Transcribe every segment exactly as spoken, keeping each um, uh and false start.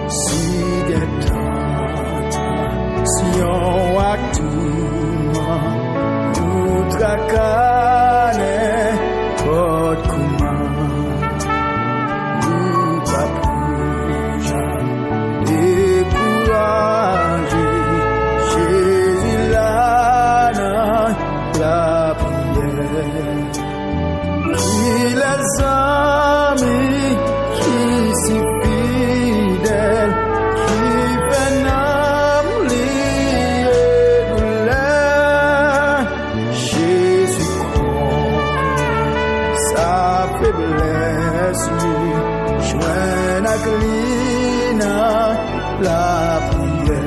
Si gen tantasyon ak toulman, nou traka nenpòt kouman, nou pa pou janm dekouraje. Jezi la nan lapriyè. Kilès zanmi ki si fidèl, ki fè nanm li bliye doulè? Jezi konnen sa feblès li, jwenn ak li nan lapriyè.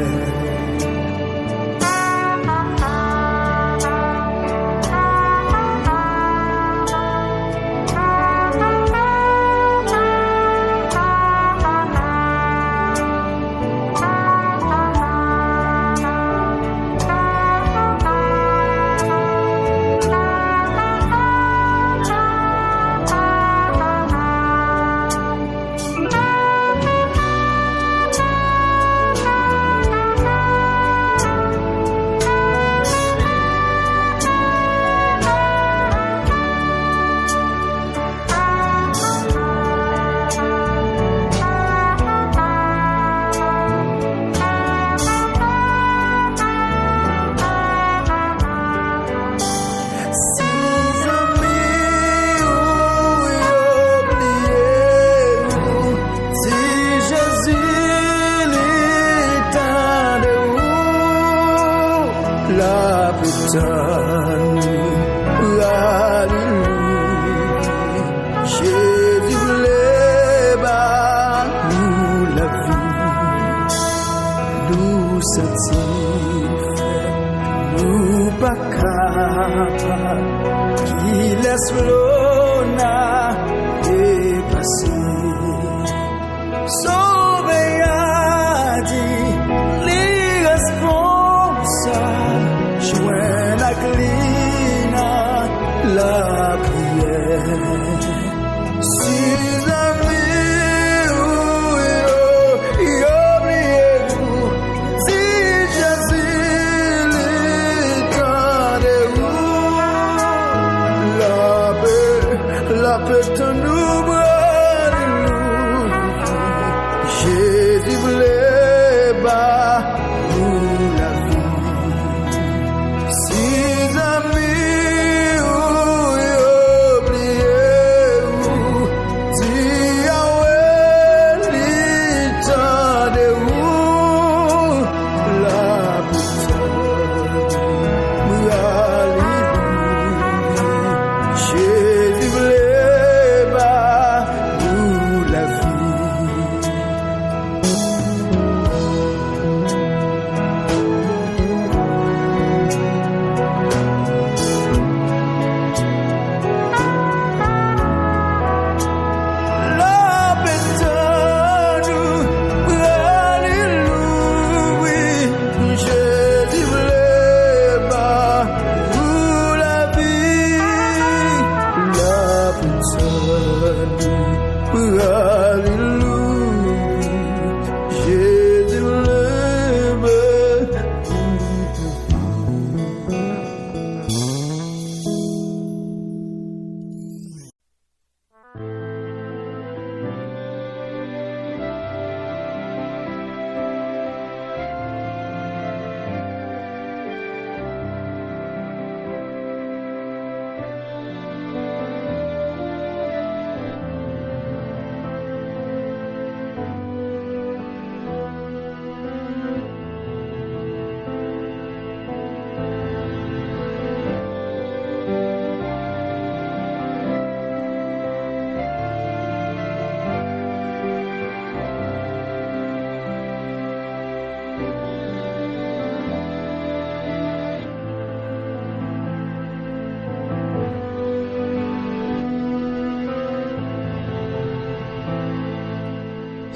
Si zanmi ou yo bliye ou, di Jezi li tande ou, l ap tann ou, rale ou. Jezi vle ba nou lavi, nou santi fè nou pa kapab. Kilès Lona depase? Sovè a di li responsab, jwenn ak li nan lapriyè. Si zanmi ou yo, yo bliye ou, di Jezi li tande ou, l ap, l ap tann ou, rale ou. Jezi vle ba ou lavi. Si zanmi ou yo bliye ou, di Yawe li tande ou, l ap tann ou, rale ou. Jezi vle ba ou lavi. L ap tann ou, rale ou, wi. Jezi vle ba ou lavi. L ap tann ou, rale ou, wi. Jezi vle ba ou lavi.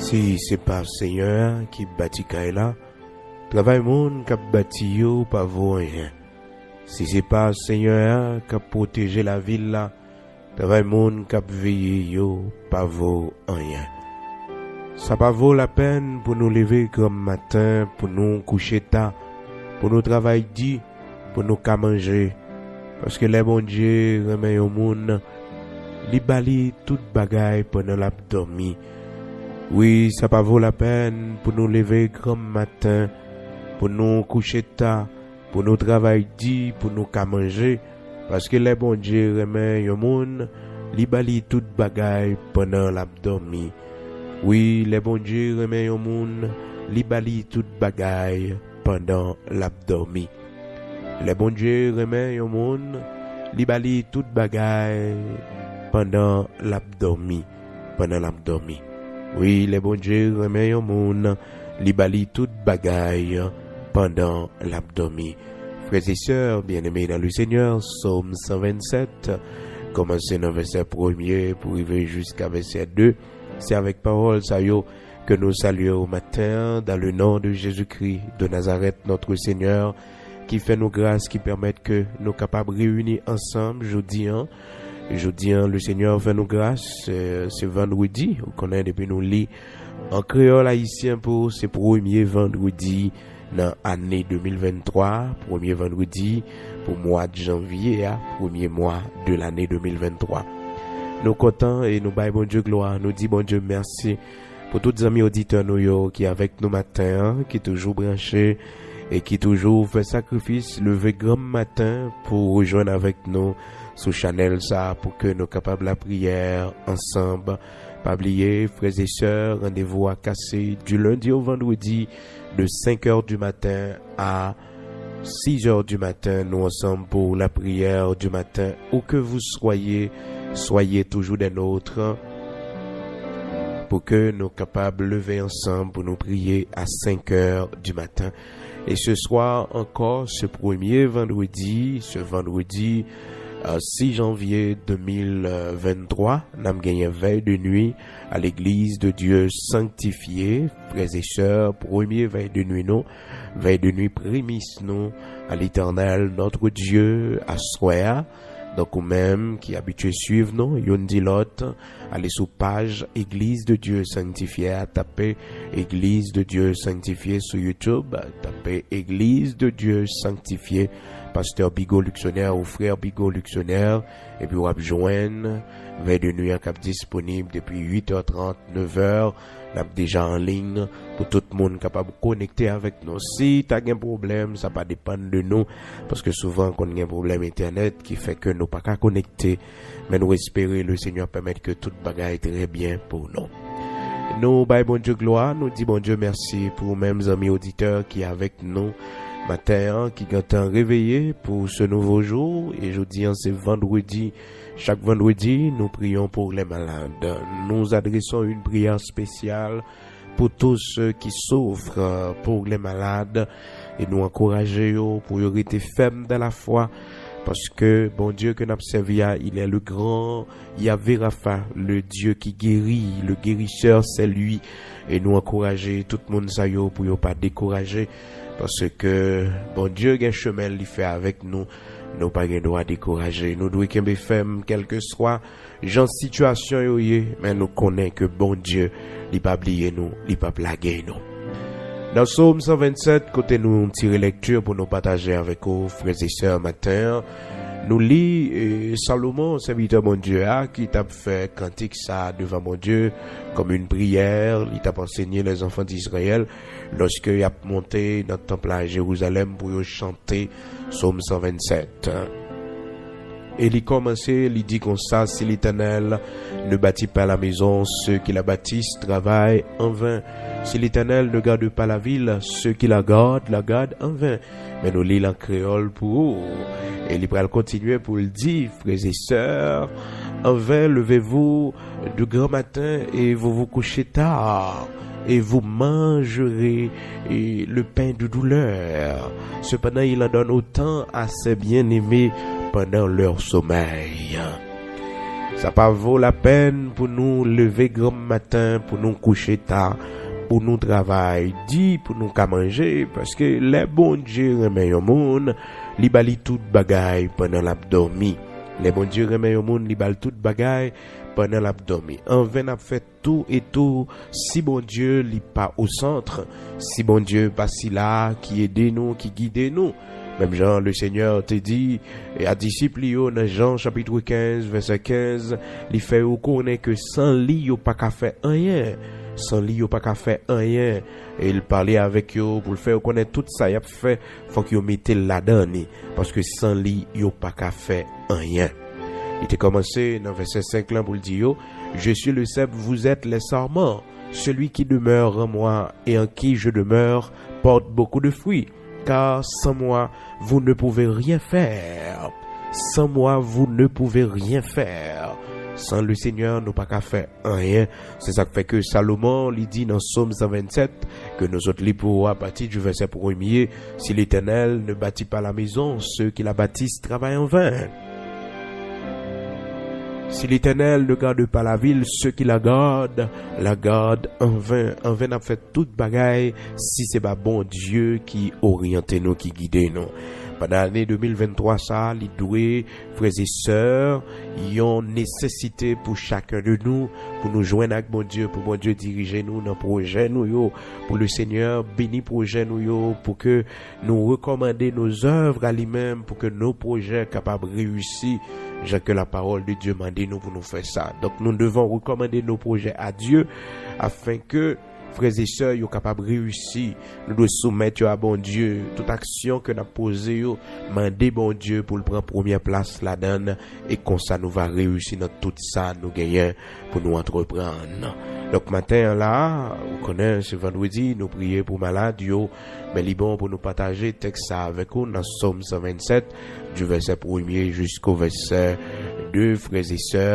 Si se pa Senyè a ki bati kay la, travay moun k ap bati yo pa vo anyen. Si se pa Senyè a k ap pwoteje lavil la, travay moun k ap veye yo pa vo anyen. Sa pa vo lapenn pou nou leve granm maten, pou nou kouche ta, pou nou travay di, pou nou ka manje. Paske lè Bondye renmen yon moun, li ba li tout bagay pandan l ap dòmi. Wi, sa pa vo lapenn pou nou leve granm maten, pou nou kouche ta, pou nou travay di, pou nou ka manje. Paske lè Bondye renmen yon moun, li ba li tout bagay pandan l ap dòmi. Wi, lè Bondye renmen yon moun, li ba li tout bagay pandan l ap dòmi. Lè Bondye renmen yon moun, li ba li tout bagay pandan l ap dòmi. Pandan l ap dòmi. Wi, lè Bondye renmen yon moun, li ba li tout bagay pandan l ap dòmi. Frères et sœurs bien-aimés dans le Seigneur, Sòm san vennsenk, kòmanse nan vèsè premye pou rive jiska vèsè de. Se avèk pawòl sa yo ke nou salye w maten an, dans le nom de Jésus-Christ de Nazareth, notre Seigneur, ki fè nou gras, ki pèmèt ke nou kapab reyini ansanm jodi an. Jodi an, le Seigneur fè nou gras, euh, se vandredi, ou konnen depi nou li an kreyòl ayisyen pou se premye vandredi nan ane de mil venntwa, premye vandredi pou mwa janvye a, premye mwa de lane de mil venntwa. Nou kontan e nou bay Bondye glwa, nou di Bondye mèsi pou tout zanmi oditè nou yo ki avèk nou maten an, ki toujou branche e ki toujou fè sakrifis leve granm maten pou rejwenn avèk nou sou chanèl sa a pou ke nou kapab lapriyè ansanm. Pa bliye, frères et sœurs, randevou a kase du lundi au vendredi de cinq heures du matin à six heures du matin. Nou ansanm pou lapriyè du matin. Où que vous soyez, soyez toujours des nôtres. Pou ke nou kapab leve ansanm pou nou priye a senk è di maten. E se swa ankò, se premye vandredi, se vandredi, euh, sis janvye de mil venntwa, n ap genyen vèy de nwi a Legliz de Dye Sanktifye. Frè e sè, premye vèy de nwi nou, vèy de nwi premis nou a Letènèl, notre Dieu, aswè a. Donk, ou menm ki abitye swiv nou, youn di lòt, ale sou paj Eglise de Dieu Sanctifié a, tape Eglise de Dieu Sanctifié sou YouTube, tape Eglise de Dieu Sanctifié, Pastè Bigot Luxonner ou Frè Bigot Luxonner, epi w ap jwenn vèy de nwi an k ap disponib depi uit è trant, nèf è, n ap deja an liy pou tout moun kapab konekte avèk nou. Si ta gen pwoblèm, sa pa depann de nou, paske souvan konn gen pwoblèm entènèt ki fè ke nou pa ka konekte, men nou espere le Senyè pèmèt ke tout bagay trè byen pou nou. Nou bay Bondye glwa, nou di Bondye mèsi pou ou menm zanmi oditè ki avèk nou maten an, ki gentan reveye pou se nouvo jou, e jodi an se vandredi. Chaque vendredi, nous prions pour les malades. Nous adressons une prière spéciale pour tous ceux qui souffrent, pour les malades, et nous encourager yo pou yo rete fèm dans la foi, paske Bondye ke n ap sèvi a, il est le grand Yahvé Rapha, le Dieu qui guérit, le guérisseur, c'est lui. E nou ankouraje tout moun sa yo pou yo pa dekouraje, paske Bondye gen chemen li fè avèk nou, nou pa gen dwa dekouraje. Nou dwe kenbe fèm, kèlkeswa jan sitiyasyon yo ye, men nou konnen ke Bondye, li pa bliye nou, li p ap lage nou. Nan Sòm san vennsèt, kote nou tire lèkti pou nou pataje avèk ou, frè e sè, maten an, nou li, e, Salomon, sèvitè Bondye a, ki t ap fè kantik sa a devan Bondye, kòm yon priyè, li t ap ansenye lèzanfan di Izrayèl, lòske y ap monte nan tanp la a Jerizalèm pou yo chante Sòm san vennsèt. E li kòmanse, li di konsa, Si l'Éternel ne bâtit pas la maison, ceux qui la bâtissent travaillent en vain. Si l'Éternel ne garde pas la ville, ceux qui la gardent la gardent en vain. Men nou li l an kreyòl pou ou. E li pral kontinye pou l di, frè e sè, en vain levez-vous de grand matin et vous vous couchez tard, et vous mangerez, et, le pain de douleur. Cependant, il en donne autant à ses bien-aimés pendant leur sommeil. Sa pa vo lapenn pou nou leve granm maten, pou nou kouche ta, pou nou travay di, pou nou ka manje, paske lè Bondye renmen yon moun, li ba li tout bagay pandan l ap dòmi. Lè Bondye renmen yon moun, li ba l tout bagay pandan l ap dòmi. Anven n ap fè tou e tou, si Bondye li pa o sant, si Bondye pa sila ki ede nou, ki gide nou. Menm jan Lesenyè te di a disip li yo nan Jan chapit kenz, vèsè kenz, li fè yo konnen ke san li, yo pa ka fè anyen. San li, yo pa ka fè anyen. E l pale avèk yo pou l fè yo konnen tout sa y ap fè, fòk yo mete l ladan li, paske san li, yo pa ka fè anyen. Li te kòmanse nan vèsè senk lan pou l di yo, Je suis le cep, vous êtes les sarments. Celui qui demeure en moi et en qui je demeure porte beaucoup de fruits, car sans moi, vous ne pouvez rien faire. Sans moi, vous ne pouvez rien faire. San Lesenyè, nou pa ka fè anyen. Se sa k fè ke Salomon, li di nan Sòm san vennsèt, ke nou sot li pou ou apati di vèsè premye, Si l'Éternel ne bâtit pas la maison, ceux qui la bâtissent travaillent en vain. Si l'Éternel ne garde pas la ville, ceux qui la gardent la gardent en vain. Anven n ap fè tout bagay si se pa Bondye ki oryante nou, ki gide nou. Pandan ane de mil venntwa sa a, li dwe, frè e sè, yon nesesite pou chaken de nou, pou nou jwenn ak Bondye, pou Bondye dirije nou nan pwojè nou yo, pou Lesenyè beni pwojè nou yo, pou ke nou rekòmande nos œuvres à li menm, pou ke nou pwojè kapab reyisi, jan ke la parole de Dieu mande nou pou nou fè sa. Donc, nous devons recommander nos projets à Dieu, afin que frè e sè yo kapab reyisi. Nou dwe soumèt yo a Bondye. Tout aksyon ke n ap poze yo, mande Bondye pou l pran premyè plas ladan l, e konsa nou va reyisi nan tout sa nou genyen pou nou antreprann. Donk, maten an la, ou konnen, se vandredi, nou priye pou malad yo, men li bon pou nou pataje tèks sa avèk ou nan Sòm san vennsèt, di vèsè premye jisko vèsè de, frè e sè,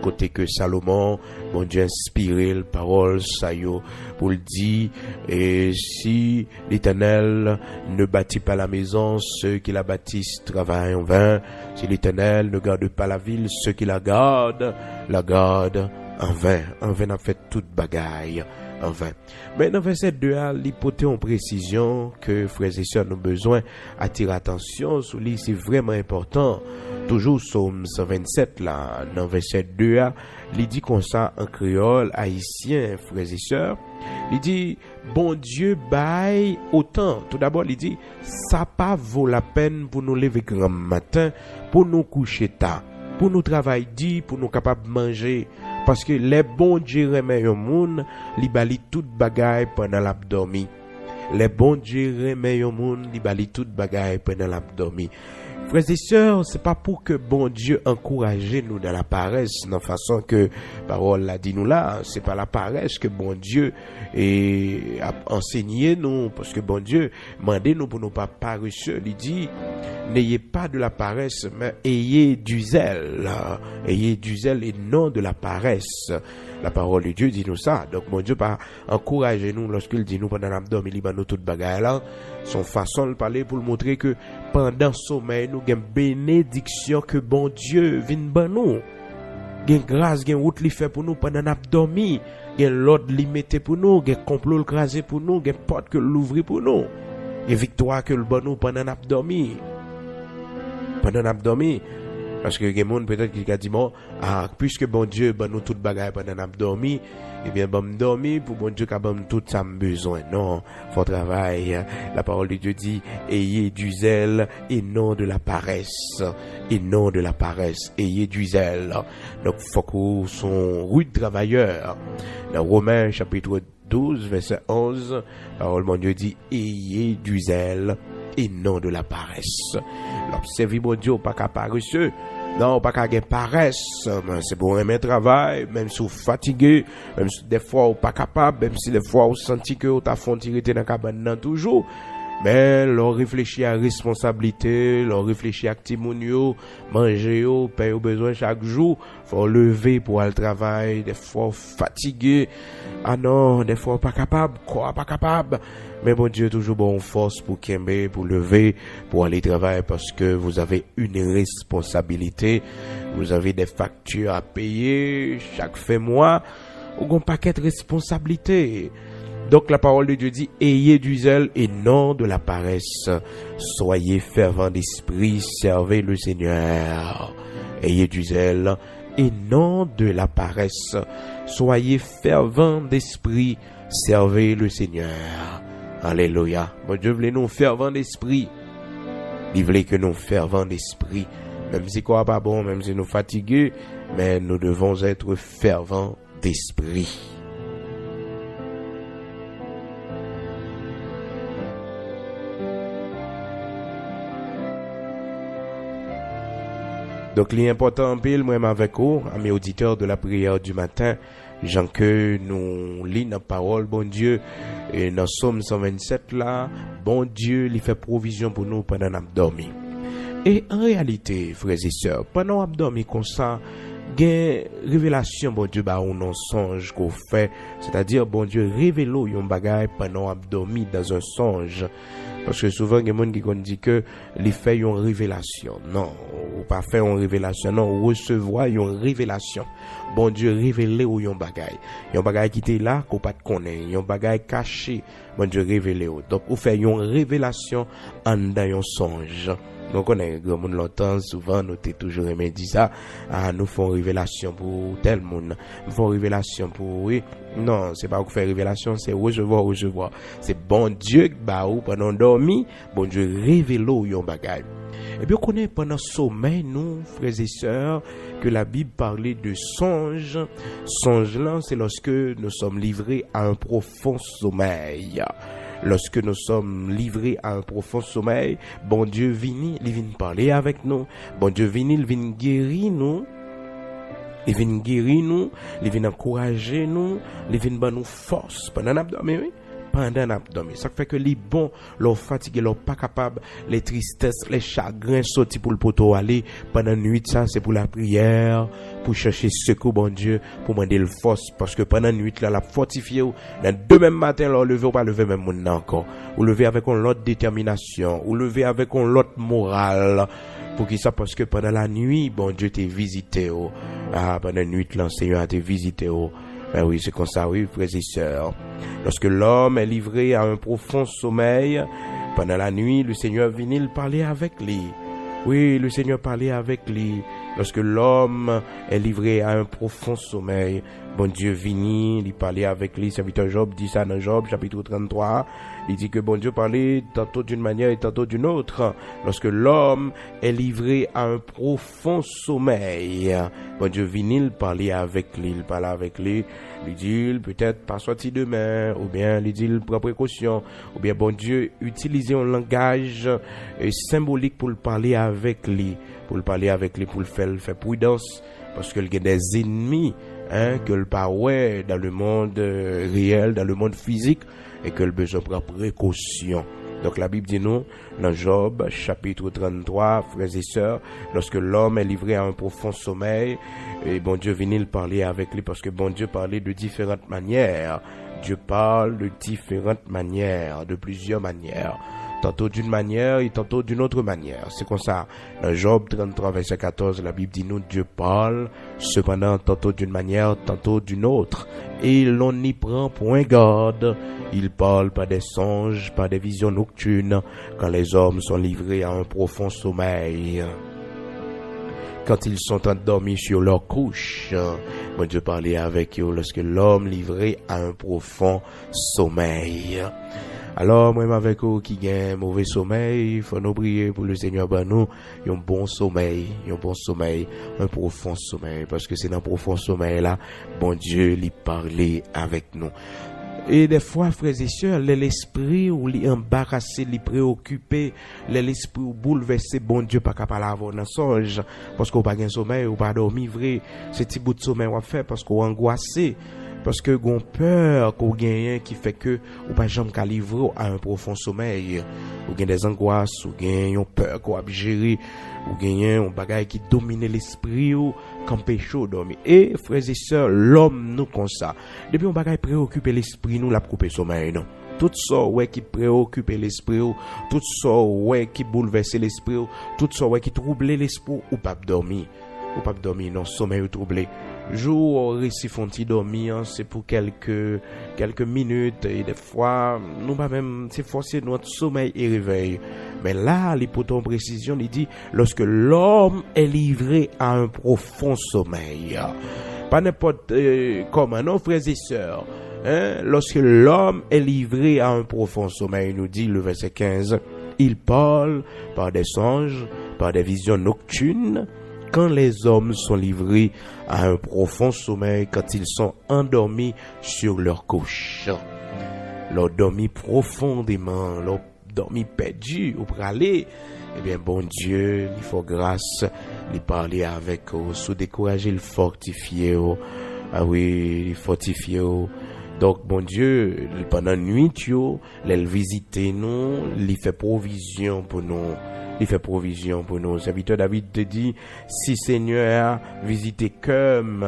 kote ke Salomon, Bondye enspire l pawòl sa yo pou l di, e si l'Éternel ne bâtit pas la maison, ceux qui la bâtissent travaillent en vain. Si l'Éternel ne garde pas la ville, ceux qui la gardent la gardent en vain. Anven n ap fè tout bagay anven. Men nan vèsè de a, li pote yon presizyon ke frè e sè nou bezwen atire atansyon sou li, se vrèman enpòtan. Toujou Sòm san vennsèt la, nan vèsè de a, li di konsa an kreyòl ayisyen, frè e sè, li di, Bondye bay otan. Toudabò, li di, sa pa vo lapèn pou nou leve granm maten, pou nou kouche ta, pou nou travay di, pou nou kapab manje. Paske lè Bondye renmen yon moun, li ba li tout bagay pandan l ap dòmi. Lè Bondye renmen yon moun, li ba li tout bagay pandan l ap dòmi. Frè e sè, se pa pou ke Bondye ankouraje nou dans la paresse, nan fason ke pawòl la di nou la, se pa la paresse ke Bondye e ap ansenye nou, paske Bondye mande nou pou nou pa parese. Li di, n'ayez pas de la paresse, mais ayez du zèle. Ayez du zèle et non de la paresse. La parole de Dieu di nou sa. Donk, Bondye pa ankouraje nou lòske l di nou pandan n ap dòmi, li ban nou tout bagay la. Se yon fason l pale pou l montre ke pandan somèy nou gen benediksyon ke Bondye vin ban nou. Gen gras, gen wout li fè pou nou pandan n ap dòmi. Gen lòd li mete pou nou, gen konplo l kraze pou nou, gen pòt ke l louvri pou nou. Gen viktwa ke l ban nou pandan n ap dòmi. Pandan n ap dòmi. Paske gen moun petèt ki ka di, bon, ah, piske Bondye ban nou tout bagay pandan n ap dòmi, ebyen, ban m dòmi pou Bondye ka ban m tout sa m bezwen. Non, fò w travay. La parole de Dieu dit, ayez du zèle et non de la paresse. Et non de la paresse. Ayez du zèle. Donk, fòk ou se yon rid travayè. Nan Women, chapit douz, vèsè onz, pawòl Bondye di, ayez du zèle et non de la paresse. Lè w ap sèvi Bondye, ou pa ka parese. Non, ou pa ka gen parès. Men se pou w renmen travay, menm si w fatige, menm si dèfwa ou pa kapab, menm si dèfwa ou santi ke ou ta fè yon ti rete nan kabann nan toujou. Men lè w reflechi a responsablite, lè w reflechi ak timoun yo, manje yo, pen yo bezwen chak jou, fò w leve pou w al travay, dèfwa w fatige. Ah non, dèfwa w pa kapab, kò a pa kapab. Men Bondye toujou ba w fòs pou kenbe, pou leve, pou ale travay, paske vous avez une responsabilité, vous avez des factures à payer chaque fin mwa. Ou gon pakèt responsablite. Donc la parole de Dieu dit, ayez du zèle et non de la paresse. Soyez fervents d'esprit, servez le Seigneur. Ayez du zèle et non de la paresse. Soyez fervents d'esprit, servez le Seigneur. Alelouya. Bondye vle nou fèvan despri. Li vle ke nou fèvan despri. Menm si kò a pa bon, menm si nou fatige, men nous devons être fervents d'esprit. Donk, li enpòtan anpil, mwen menm avèk ou, amis auditeurs de la prière du matin, jan ke nou li nan pawòl Bondye, e nan Sòm san vennsèt la, Bondye, li fè pwovizyon pou nou pandan n ap dòmi. E an reyalite, frè e sè, pandan w ap dòmi konsa, gen revelasyon Bondye ba ou nan sonj ke w fè, sètadi Bondye revele w yon bagay pandan w ap dòmi dans un songe. Paske souvan gen moun ki konn di ke li fè yon revelasyon. Non, ou pa fè yon revelasyon, non, ou resevwa yon revelasyon. Bondye revele w yon bagay. Yon bagay ki te la, ke w pa t konnen. Yon bagay kache, Bondye revele w. Donk, ou fè yon revelasyon anndan yon sonj. Nou konnen, granmoun lontan, souvan, nou te toujou renmen di sa. Ah, nou fè yon revelasyon pou tèl moun. M fè yon revelasyon pou ou, wi. Non, se pa ou ki fè revelasyon, se resevwa, resevwa. Se Bondye ki ba ou pandan w dòmi, Bondye revele w yon bagay. Ebyen, ou konnen pandan somèy nou, frè e sè, que la Bible parle de songe. Sonj lan, se lorsque nous sommes livrés à un profond sommeil. Lorsque nous sommes livrés à un profond sommeil, Bondye vini, li vin pale avèk nou. Bondye vini, li vin geri nou. Li vin geri nou, li vin ankouraje nou, li vin ban nou fòs pandan n ap dòmi, wi. Pandan n ap dòmi. Sa k fè ke li bon, lè w fatige, lè w pa kapab, les tristesses, les chagrins soti pou l pote w ale. Pandan nwit sa, se pou lapriyè, pou chèche sekou Bondye, pou mande l fòs, paske pandan nwit la, l ap fòtifye w. Nan demen maten, lè w leve, w pa leve menm moun nan ankò. Ou leve avèk yon lòt detèminasyon, ou leve avèk yon lòt moral. Poukisa? Paske pandan lanwi, Bondye te vizite w. Ah, pandan nwit lan, Senyè a te vizite w. Ben wi, se konsa, wi, frè e sè. Lorsque l'homme est livré à un profond sommeil, pendant la nuit, le Seigneur vini, il parlait avec lui. Oui, le Seigneur parlait avec lui. Lorsque l'homme est livré à un profond sommeil, Bondye vini, li pale avèk li. Sèvitè Jòb di sa nan Jòb, chapitre trente-trois. Li di ke Bondye pale tantôt d'une manière et tantôt d'une autre. Lorsque l'homme est livré à un profond sommeil, Bondye vini, l pale avèk li, l pale avèk li, li di l petèt pa sòti demen, oubyen li di l pran prekosyon, oubyen Bondye itilize yon langaj, e, senbolik pou l pale avèk li, pou l pale avèk li, pou l fè l fè pridans, paske l gen des ennemis, hein, ke l pa wè dans le monde, euh, réel, dans le monde physique, e ke l bezwen pran prekosyon. Donk, Labib di nou, nan Jòb, chapitre trente-trois, frè e sè, lorsque l'homme est livré à un profond sommeil, e Bondye vini, l pale avèk li, paske Bondye pale de différentes manières. Dieu parle de différentes manières, de plusieurs manières. Tantôt d'une manière et tantôt d'une autre manière. Se konsa, nan Jòb tranntrwa, vèsè katòz, Labib di nou, Dieu parle, cependant, tantôt d'une manière, tantôt d'une autre. Et l'on n'y prend point garde. Il parle par des songes, par des visions nocturnes, quand les hommes sont livrés à un profond sommeil. Quand ils sont endormis sur leur couche, Bondye pale avèk yo, lorsque l'homme livré à un profond sommeil. Alò, mwen menm avèk ou ki gen move somèy, fò nou priye pou le Senyè ban nou yon bon somèy, yon bon somèy, yon pwofon somèy, paske se nan pwofon somèy la, Bondye li pale avèk nou. E dèfwa, frè e sè, lè lespri ou li anbarase, li preokipe, lè lespri ou boulvèse, Bondye pa ka pale avè w nan sonj, paske w pa gen somèy, ou pa dòmi vre, se ti bout somèy w ap fè, paske w angwase, paske gon pè ke w genyen ki fè ke ou pa janm ka livre w a yon pwofon somèy. Ou gen dè zangwas, ou gen yon pè ke w ap jere, ou genyen yon bagay ki domine lespri w, k anpeche w dòmi. E, frè e sè, lòm nou konsa. Depi yon bagay preokipe lespri nou, l ap koupe somèy nou. Tout sa w wè ki preokipe lespri w, tout sa w wè ki boulvèse lespri w, tout sa w wè ki twouble lespri w, ou p ap dòmi. Ou p ap dòmi, non, somèy ou twouble. Jou w resi fè yon ti dòmi an, se pou kèlke, kèlke minit, e dèfwa, nou pa menm, se fòse nou ant somèy e revèy. Men la, li pote yon presizyon, li di, lorsque l'homme est livré à un profond sommeil. Pa nenpòt eh, kòman, non, frères et sœurs. Hein? Lorsque l'homme est livré à un profond sommeil, nous dit le verset quinze, il parle par des songes, par des visions nocturnes, quand les hommes sont livrés à un profond sommeil, quand ils sont endormis sur leur couche. Lè w dòmi pwofondèman, lè w dòmi pèdi, ou prale, ebyen, Bondye, li fè w gras, li pale avèk ou, si w dekouraje, li fòtifye w. A wi, li fòtifye w. Donk, Bondye, li, pandan nwit yo, lè l vizite nou, li fè pwovizyon pou nou. Li fè pwovizyon pou nou. Sèvitè David te di, si Senyè a vizite kè m,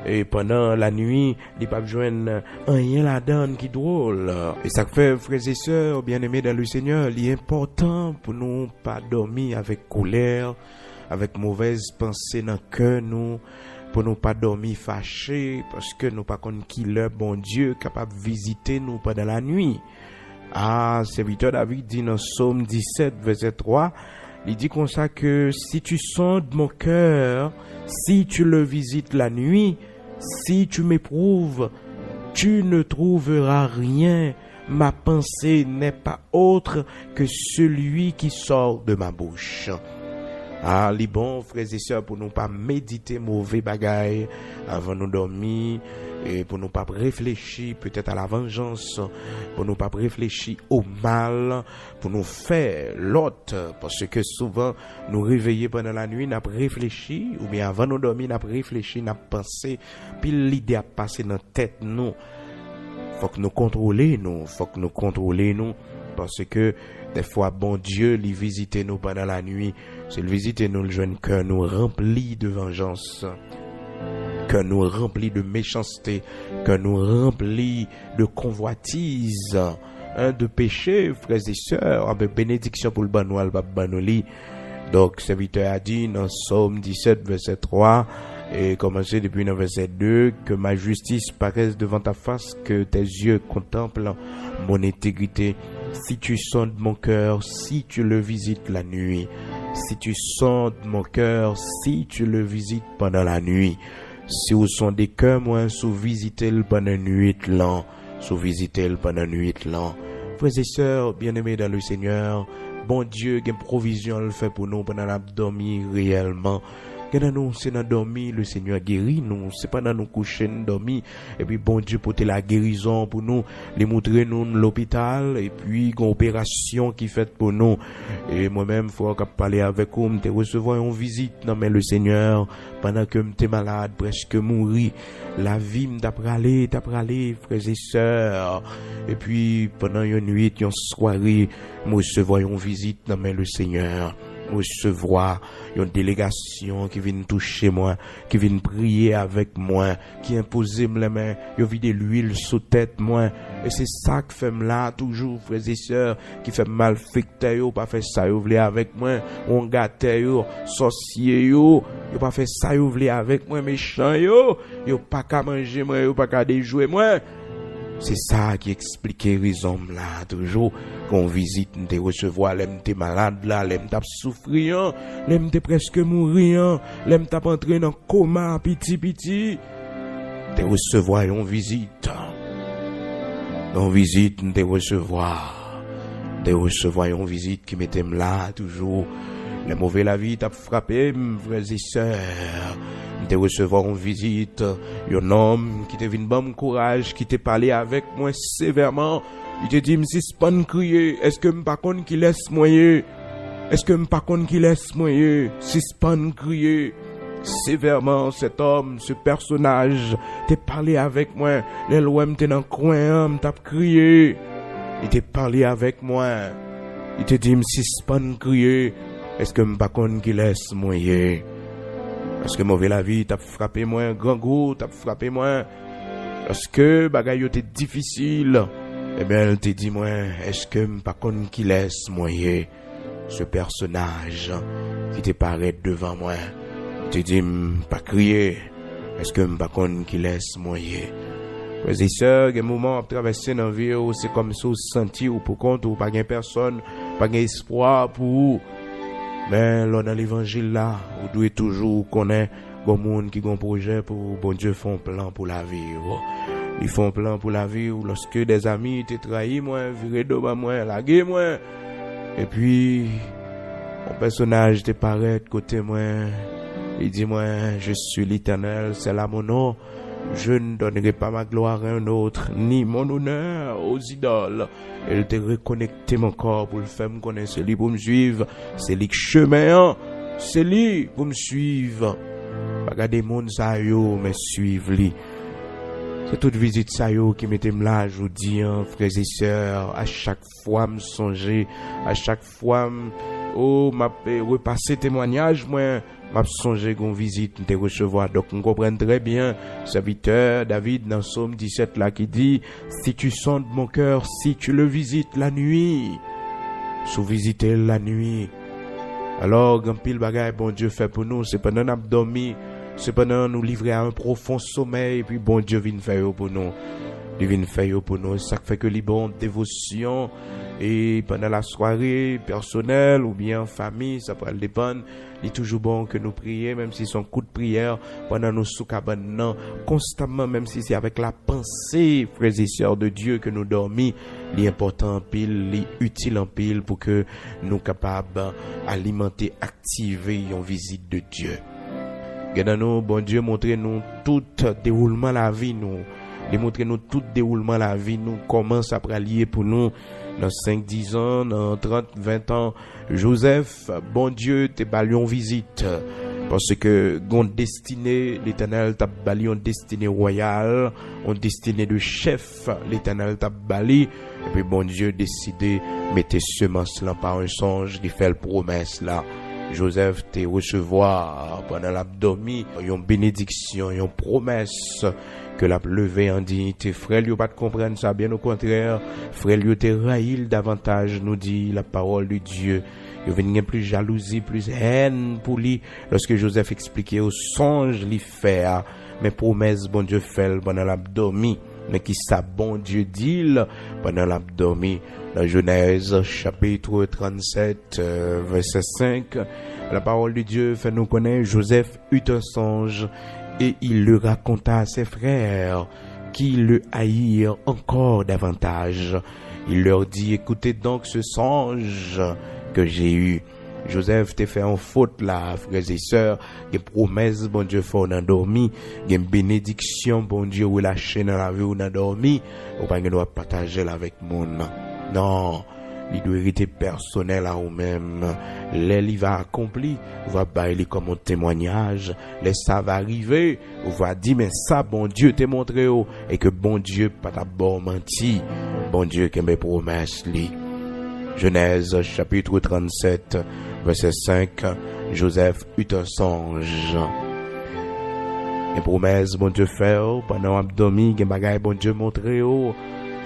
e pandan lanwi, li p ap jwenn anyen ladan l ki dwòl. E sa k fè, frè e sè byeneme dan le Senyè, li enpòtan pou nou pa dòmi avèk kolè, avèk movèz panse nan kè nou, pou nou pa dòmi fache, paske nou pa konn ki lè Bondye kapab vizite nou pandan lanwi. A, sèvitè David di nan Sòm disèt, vèsè twa, li di konsa ke, si tu sondes mon cœur, si tu le visites la nuit, si tu m'éprouves, tu ne trouveras rien. Ma pensée n'est pas autre que celui qui sort de ma bouche. A, li bon, frè e sè, pou nou pa medite move bagay avan nou dòmi, e pou nou pa reflechi petèt a la vanjans, pou nou pa reflechi o mal, pou nou fè lòt, paske souvan nou reveye pandan lanwi, n ap reflechi, oubyen avan nou dòmi, n ap reflechi, n ap panse, pil lide ap pase nan tèt nou. Fòk nou kontwole nou, fòk nou kontwole nou, paske dèfwa Bondye, li vizite nou pandan lanwi. Si l vizite nou, l jwenn kè nou ranpli de vanjans, kè nou ranpli de mechanste, kè nou ranpli de konvwatiz, hein, de peche, frè e sè, anben benediksyon pou l ban nou, l p ap ban nou li. Donk, sèvitè a di nan Sòm disèt, vèsè twa, e kòmanse depi nan vèsè de, que ma justice paraisse devant ta face, que tes yeux contemplent mon intégrité. Si tu sondes mon cœur, si tu le visites la nuit. Si tu sondes mon cœur, si tu le visites pendant la nuit. Si w sonde kè mwen, si w vizite l pandan nwit lan, si w vizite l pandan nwit lan. Frè e sè byeneme dan le Senyè, Bondye gen pwovizyon l fè pou nou pandan n ap dòmi reyèlman. Gen nan nou, se nan dòmi le Senyè geri nou, se pandan nou kouche n dòmi, epi Bondye pote lagerizon pou nou, li moutre nou n lopital, epi gen operasyon ki fèt pou nou. E mwen menm, frè k ap pale avèk ou, m te resevwa yon vizit nan men le Senyè, pandan ke m te malad, prèske mouri. Lavi m t ap rale, t ap rale, frè e sè. Epi, pandan yon nwit, yon sware, m resevwa yon vizit nan men le Senyè. M resevwa yon delegasyon ki vin touche mwen, ki vin priye avèk mwen, ki enpoze m lanmen, yo vide lwil sou tèt mwen. E se sa k fè m la toujou, frè e sè, ki fè malfektè yo pa fè sa yo vle avèk mwen, wongatè yo, sòsye yo, yo pa fè sa yo vle avèk mwen, mechan yo, yo pa ka manje mwen, yo pa ka dejwe mwen. Se sa ki eksplike rezon m la toujou. Gon vizit m te resevwa lè m te malad la, lè m t ap soufri an, lè m te prèske mouri an, lè m t ap antre nan koma piti piti. M te resevwa yon vizit. Yon vizit m te resevwa. M te resevwa yon vizit ki mete m la toujou. Lè move lavi t ap frape m, frè e sè. M te resevwa yon vizit, yon nonm ki te vin ban m kouraj, ki te pale avèk mwen sevèman. Li te di m, sispann kriye, èske m pa konn kilès mwen ye? Èske m pa konn kilès mwen ye? Sispann kriye. Sevèman, sèt òm, se pèsonaj, te pale avèk mwen. Lè l wè m te nan kwen an, m t ap kriye. Li te pale avèk mwen. Li te di m, sispann kriye. Èske m pa konn kilès mwen ye? Paske move lavi t ap frape mwen, grangou t ap frape mwen. Paske bagay yo te difisil. Ebyen, l te di mwen, èske m pa konn kilès mwen ye? Se pèsonaj ki te parèt devan mwen, li te di m, pa kriye, èske m pa konn kilès mwen ye? Frè e sè, gen moman w ap travèse nan vi w, se kòmsi w santi w poukont ou, pa gen pèsòn Pa gen espwa pou ou. Men lè w nan levanjil la, ou dwe toujou konnen gon moun ki gon pwojè pou ou. Bondye fè yon plan pou lavi w. Li fè yon plan pou lavi w. Lòske dèzami te trayi mwen, vire do ban mwen, lage mwen, epi yon pèsonaj te parèt kote mwen, li di mwen, "Je suis l'Éternel, c'est là mon nom. Je ne donnerai pas ma gloire à un autre, ni mon honneur aux idoles." E l te rekonekte m ankò pou l fè m konnen se li pou m swiv, se li k chemen an, se li pou m swiv. Pa gade moun sa yo, men swiv li. Se tout vizit sa yo ki mete m la jodi an, frè e sè. A chak fwa m sonje, a chak fwa m, o, m ap, eh, repase temwanyaj mwen, m ap sonje gon vizit m te resevwa. Donk, m konprann trè byen sèvitè David nan Sòm disèt la ki di, "Si tu sondes mon cœur, si tu le visites la nuit." Si w vizite l lannuit. Alò, gen anpil bagay Bondye fè pou nou, se pandan n ap dòmi, se pandan nou livre a yon pwofon somèy, epi Bondye vin fè yo pou nou. Li vin fè yo pou nou. Sa k fè ke li bon devosyon, e pandan lasware, pèsonèl oubyen an fanmi, sa pral depann. Li toujou bon ke nou priye, menm si se yon kout priyè, pandan nou sou kabann nan, konstamman, menm si se avèk lapanse, frè e sè de Dye, ke nou dòmi. Li enpòtan anpil, li itil anpil pou ke nou kapab alimante, aktive yon vizit de Dye. Gen nan nou, Bondye montre nou tout dewoulman lavi nou. Li montre nou tout dewoulman lavi nou, kòman sa pral ye pou nou nan senk, diz an, nan trant, ven an. Jozèf, Bondye te ba l yon vizit, paske gon destine, Letènèl t ap ba li yon destine wayal, yon destine de chèf, Letènèl t ap ba li. Epi Bondye deside mete semans lan pa yon sonj, li fè l pwomès la. Jozèf te resevwa, pandan l ap dòmi, yon benediksyon, yon pwomès ke l ap leve an diyite. Frè l yo pa t konprann sa, byen okontrè, frè l yo te rayi l davantaj, nou di lapawòl de Dye. Yo vin gen plis jalouzi, plis hèn pou li, lòske Jozèf eksplike yo sonj li fè a, men pwomès Bondye fè l pandan l ap dòmi. Men kisa Bondye di l pandan l ap dòmi? Nan Jenèz, chapit trannsèt, euh, vèsè senk, la parole de Dieu fè nou konnen Joseph eut un songe et il le raconta à ses frères, qui le haïrent encore davantage. Il leur dit, écoutez donc ce songe que j'ai eu. Jozèf te fè yon fot la, frè e sè, gen pwomès Bondye fè w nan dòmi, gen benediksyon Bondye relache nan lavi w nan dòmi, ou pa gen dwa pataje l avèk moun. Non, li dwe rete pèsonèl a ou menm. Lè li va akonpli, ou va bay li kòm yon temwanyaj. Lè sa va rive, ou va di, men sa Bondye te montre w, e ke Bondye pa t ap ba w manti. Bondye kenbe pwomès li. Genèse chapitre trente-sept, verset cinq, Joseph eut un songe. Gen pwomès Bondye fè w pandan w ap dòmi, gen bagay Bondye montre w,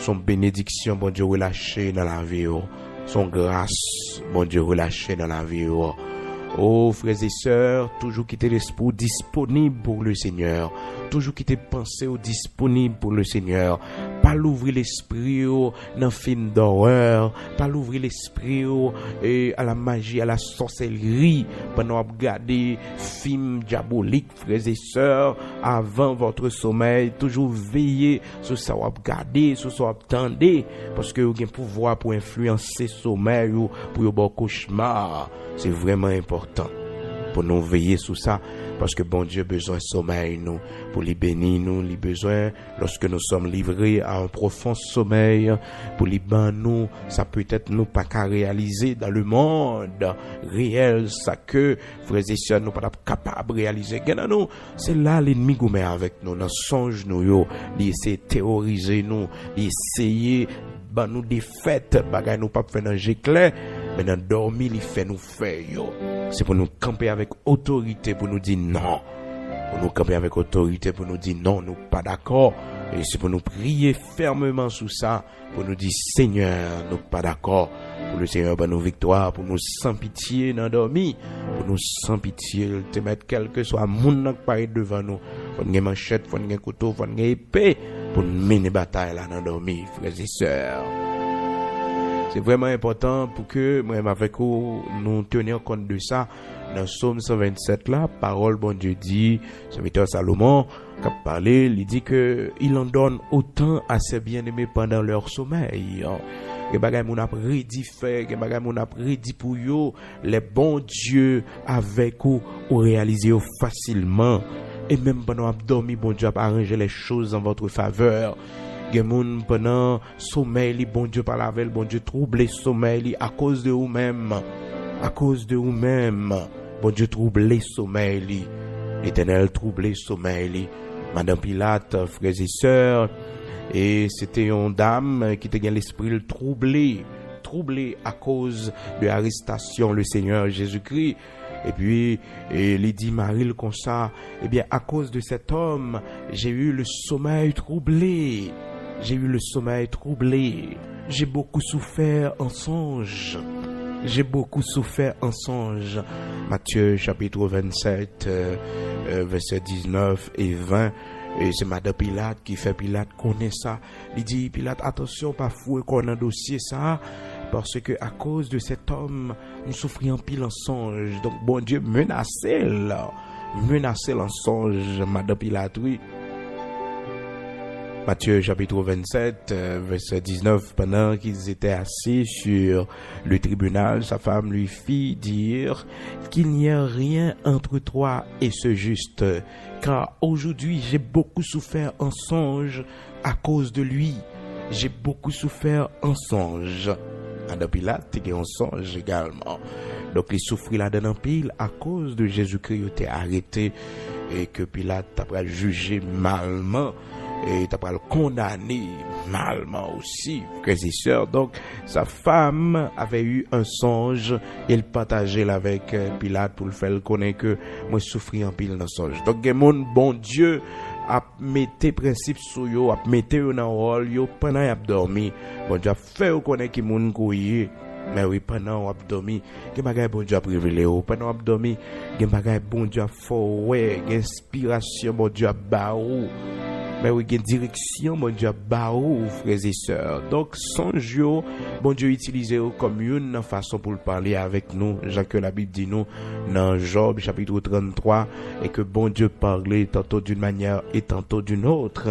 se yon benediksyon Bondye relache nan lavi w. Se yon gras Bondye relache nan lavi w. O, frè e sè, toujou kite lespri w disponib pou le Senyè. Toujou kite panse w disponib pou le Senyè. Pa louvri lespri w nan fim dòrè. Pa louvri lespri w, e, a la maji, a la sòsèlri, pandan w ap gade fim dyabolik, frè e sè, avan vòtre somèy. Toujou veye sou sa w ap gade, sou sa w ap tande, paske yo gen pouvwa pou enfliyanse somèy ou, pou yo ba w kochma. Se vrèman enpòtan pou nou veye sou sa, paske Bondye bezwen somèy nou, pou li beni nou, li bezwen, lorsque nous sommes livrés à un profond sommeil, pou li ban nou sa petèt nou pa ka reyalize dans le monde réel, sa ke frè e sè nou pa t ap kapab reyalize. Gen nan nou, se la lènmi goumen avèk nou, nan sonj nou yo, li eseye teworize nou, li eseye ban nou defèt, bagay nou p ap fè nan je klè, men nan dòmi li fè nou fè yo. Se pou nou kanpe avèk otorite pou nou di non. Pou nou kanpe avèk otorite pou nou di non, nou pa dakò. E se pou nou priye fèmeman sou sa, pou nou di, Senyè, nou pa dakò. Pou le Senyè ban nou viktwa, pou nou san pitye nan dòmi, pou nou san pitye, te mèt kèlkeswa moun nan k parèt devan nou. Fò n gen manchèt, fò n gen kouto, fò n gen epe, pou n mennen batay la nan dòmi, frè e sè. Se vrèman enpòtan pou ke mwen menm avèk ou, nou tenir kont de sa. Nan Sòm san vennsèt la, pawòl Bondye di, sèvitè Salomon, k ap pale, li di ke il en donne autant à ses bien-aimés pendant leur sommeil. Gen bagay moun ap redi fè, gen bagay moun ap redi pou yo, lè Bondye avèk ou, ou reyalize yo fasilman. E menm pandan w ap dòmi, Bondye ap aranje les choses en votre faveur. Gen moun pandan somèy li, Bondye pale avè l, Bondye twouble somèy li akoz de ou menm. Akoz de ou menm, Bondye twouble somèy li. Letènèl twouble somèy li. Madan Pilat, frè e sè, e se te yon dam ki te gen lespri l twouble, twouble akoz de arestasyon le Seigneur Jésus-Christ. Epi, e li di mari l konsa, ebyen, akoz de cet homme, j'ai eu le sommeil troublé. J'ai eu le sommeil troublé. J'ai beaucoup souffert en songe. J'ai beaucoup souffert en songe. Matthieu chapitre vingt-sept, euh, euh, verset dix-neuf et vingt. E se madan Pilat ki fè Pilat konnen sa. Li di Pilat, atansyon, pa foure kò w nan dosye sa a, paske akoz de cet homme, m soufri anpil an sonj. Donk, Bondye menase l. Menase l an sonj, madan Pilat, wi. Matthieu chapitre vingt-sept, euh, verset dix-neuf, pendant qu'ils étaient assis sur le tribunal, sa femme lui fit dire qu'il n'y a rien entre toi et ce juste, car aujourd'hui j'ai beaucoup souffert en songe à cause de lui. J'ai beaucoup souffert en songe. Madan Pilat te gen yon sonj egalman. Donk, li soufri ladan l anpil akoz de Jezikri yo te arete e ke Pilat ta pral jije malman e ta pral kondane malman osi, frè e sè. Donk, sa femme avait eu un songe e l pataje l avèk, euh, Pilat pou l fè l konnen ke mwen soufri anpil nan sonj. Donk, gen moun Bondye ap mete prensip sou yo, ap mete yo nan wòl yo pandan y ap dòmi. Bondye ap fè yo konnen ki moun ke w ye. Men wi, pandan w ap dòmi, gen bagay Bondye ap revele w. Pandan w ap dòmi, gen bagay Bondye ap fè w wè, gen enspirasyon Bondye ap ba ou. Men wi, gen direksyon Bondye ap ba ou, frè e sè. Donk, sonj yo, Bondye itilize yo kòm youn nan fason pou l pale avèk nou, jan ke Labib di nou nan Jòb, chapitre trente-trois, et que Bondye parlait tantôt d'une manière et tantôt d'une autre.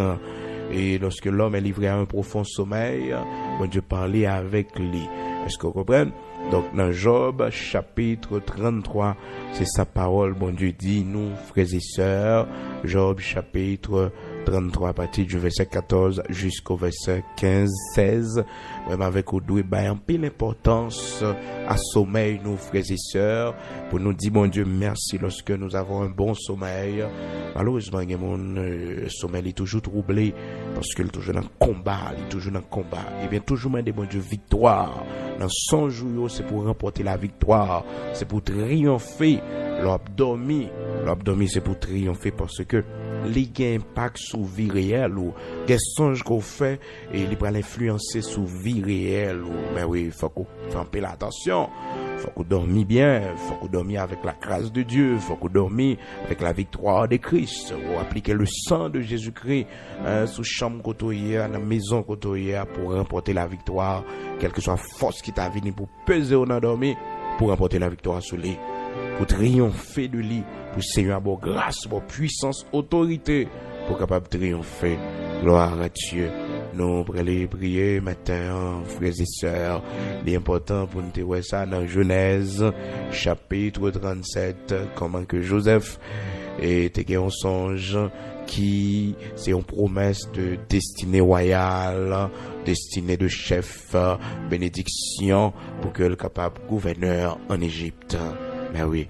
Et lorsque l'homme est livré à un profond sommeil, Bondye pale avèk li. Èske w konprann? Donk, nan Jòb, chapitre trente-trois, se sa pawòl Bondye di nou, frè e sè. Jòb, chapitre trente-trois, à partir du verset quatorze jusqu'au verset quinze, seize. Mwen menm avèk ou dwe bay anpil enpòtans a somèy nou, frè e sè, pou nou di Bondye mèsi lorsque nous avons un bon sommeil. Malerezman, gen moun, euh, somèy li toujou twouble, paske l toujou nan konba, li toujou nan konba. Ebyen, toujou mande Bondye viktwa. Nan sonj ou yo, se pou w ranpòte laviktwa, se pou w triyonfe. Lè w ap dòmi, lè w ap dòmi, se pou w triyonfe, paske li gen enpak sou vi reyèl ou. Gen sonj ke w fè, e li pral enfliyanse sou vi reyèl ou. Men wi, fòk ou fè anpil atansyon. Fòk ou dòmi byen, fòk ou dòmi avec la grâce de Dieu, fòk ou dòmi avec la victoire de Christ. Ou aplike le sang de Jésus-Christ, hein, sou chanm kote w ye a, nan mezon kote w ye a, pou ranpòte laviktwa, kèlkeswa fòs ki ta vini pou peze w nan dòmi, pou ranpòte laviktwa sou li, pou triyonfe de li, pou Senyè a ba w gras, ba w pwisans, otorite, pou w kapab triyonfe. Gloire à Dieu. Nou prale priye maten an, frè e sè. Li enpòtan pou n te wè sa nan Jenèz, chapitre trente-sept, kòman ke Jozèf, e, te gen yon sonj ki se yon pwomès de destine wayal, destine de chèf, benediksyon pou ke l kapab gouvènè ann Ejip. Men wi.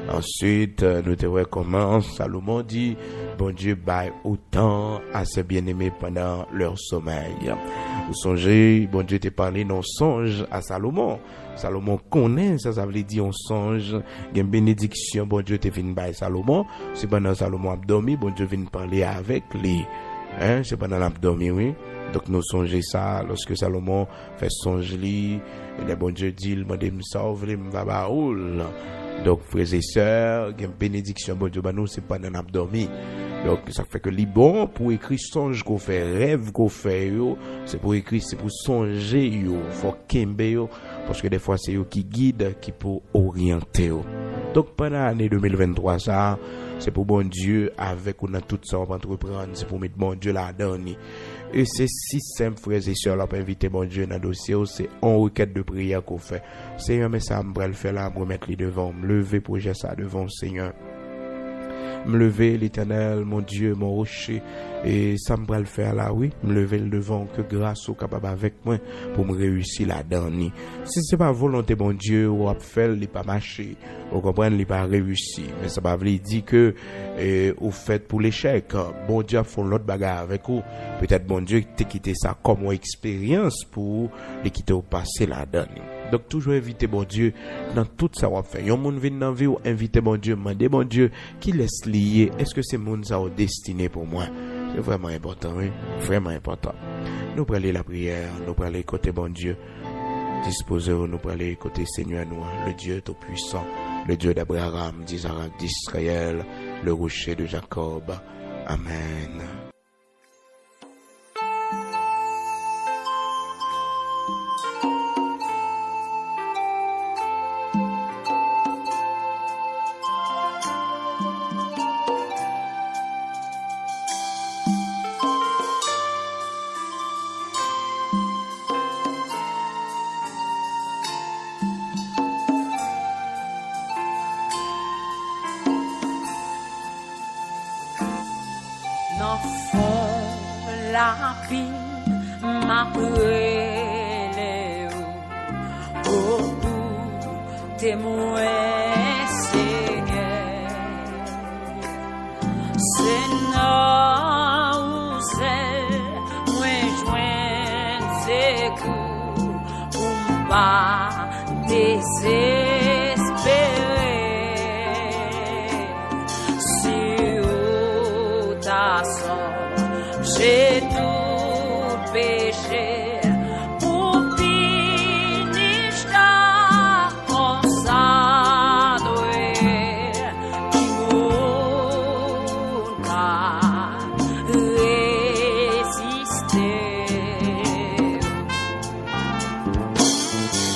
Answit, nou te wè kòman Salomon di, Bondye bay otan a se byeneme pandan lè somèy. Ou sonje, Bondye te pale nan sonj a Salomon. Salomon konnen sa sa vle di yon sonj. Gen benediksyon Bondye te vin bay Salomon. Se pandan Salomon ap dòmi, Bondye vin pale avèk li. Hein? Se pandan l ap dòmi, wi. Donk, nou sonje sa, lòske Salomon fè sonj li, e lè Bondye di l, mande m sa w vle, m va ba ou l. Donk, frè e sè, gen benediksyon Bondye ban nou, se pandan n ap dòmi. Donk, sa fè ke li bon pou ekri sonj ke w fè, rèv ke w fè yo, se pou ekri, se pou sonje yo, fò w kenbe yo, paske defwa se yo ki gid, ki pou oryante w. Donk, pandan ane de mil venntwa sa a, se pou Bondye avèk ou nan tout sa w ap antreprann, se pou w met Bondye ladan li. E se si senp, frè e sè, l ap envite Bondye nan dosye w, se yon rekèt de priyè ke w fè. Senyè, men sa m pral fè la, m remèt li devan w. M leve pwojè sa devan w, Senyè. M leve, Letènèl, mon Dye, mon woche, e sa m pral fè a la, wi, m leve l devan w, ke gras ou kapab avèk mwen pou m reyisi ladan li. Si se pa volonte Bondye, w ap fè l, li pa mache. Ou konprann, li pa reyisi. Men sa pa vle di ke, e, ou fèt pou lechèk. Bondye ap fè yon lòt bagay avèk ou. Petèt Bondye te kite sa kòm yon eksperyans pou ou, li kite w pase ladan li. Donk, toujou envite Bondye nan tout sa w ap fè. Yon moun vin nan vi w, envite Bondye, mande Bondye, kilès li ye? Èske se moun sa w destine pou mwen? Se vrèman enpòtan, wi. Vrèman enpòtan. Nou prale lapriyè, nou prale kote Bondye. Dispoze w, nou prale kote Senyè nou an, le Dieu Tout-Puissant, le Dieu d'Abraham, d'Isaac, d'Israël, le Rocher de Jacob. Amèn. Nan fon lapin, m ap rele w, o, pou temwen, Senyè. Se nan ou sèl mwen jwenn sekou pou m pa dezespere. Si ou ta sonje tout peche pou pini chak konsa dwe, ki moun ka reziste?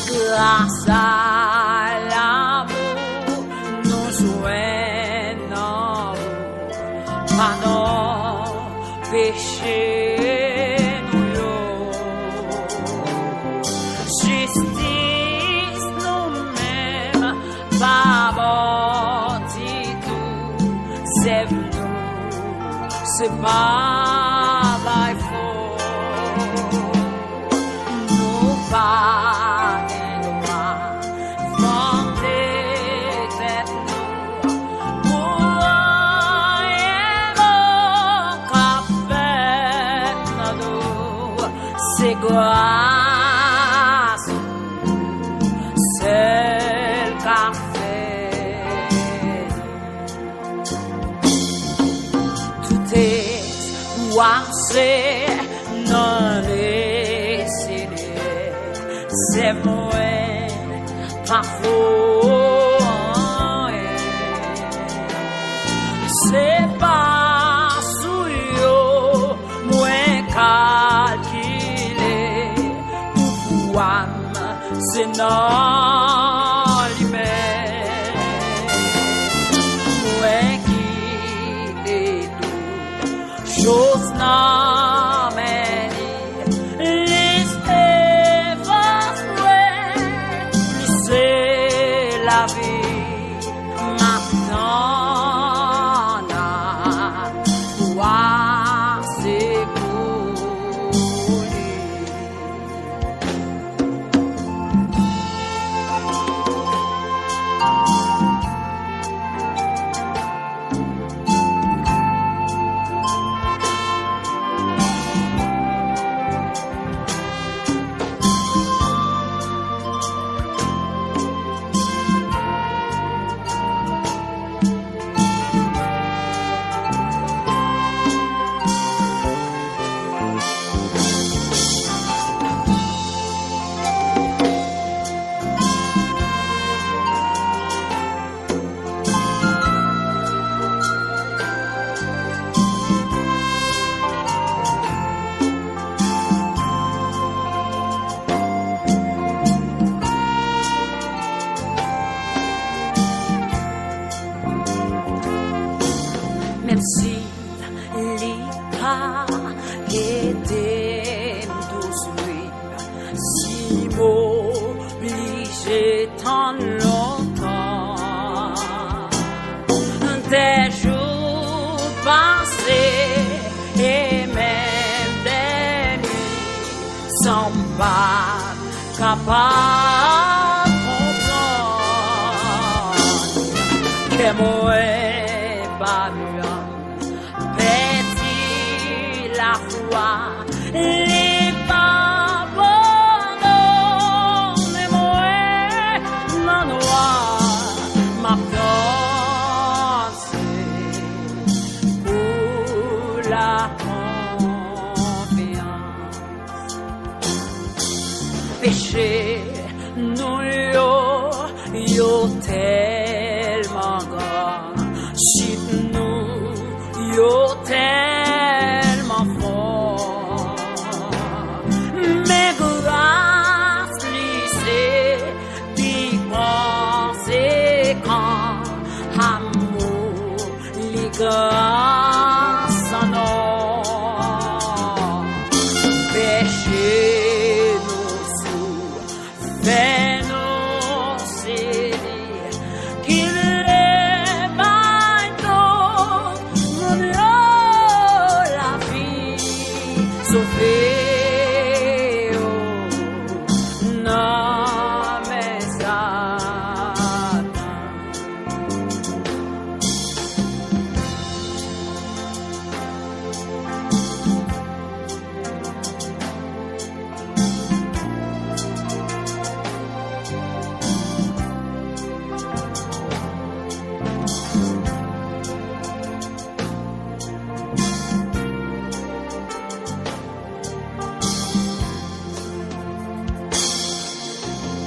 Gras a lanmou nou jwenn nan ou, padon peche nou yo. Jistis nou menm pa bon ditou, sèvi nou se pa bay fo. Nou pa gen dwa vante tèt nou pou anyen bon k ap fèt nan nou. Se gras ou sèl ka fè. Tout espwa se nan Lesenyè, sèvi mwen pa fo anyen. Se pa sou yo mwen kalkile pouvwa m, se nan li menm mwen kite tout choz nan men li. Li se fòs mwen, li se lavi. M ap tann a pwa sekou li. M oblije tann lontan. Dè jou pase e menm dè nuit san m pa kapab konprann. Kè mwen pa janm pèdi lafwa, li pa abandone mwen nan nwa, m ap danse pou la konfyans. Peche nou yo, yo tèlman gran, chit nou yo tèlman fon. Men gras li se pi konsekan, amou li gran san non. Peche nou sou fè nou sezi, ki vle bay tout moun yo lavi, sove yo nan men Satan.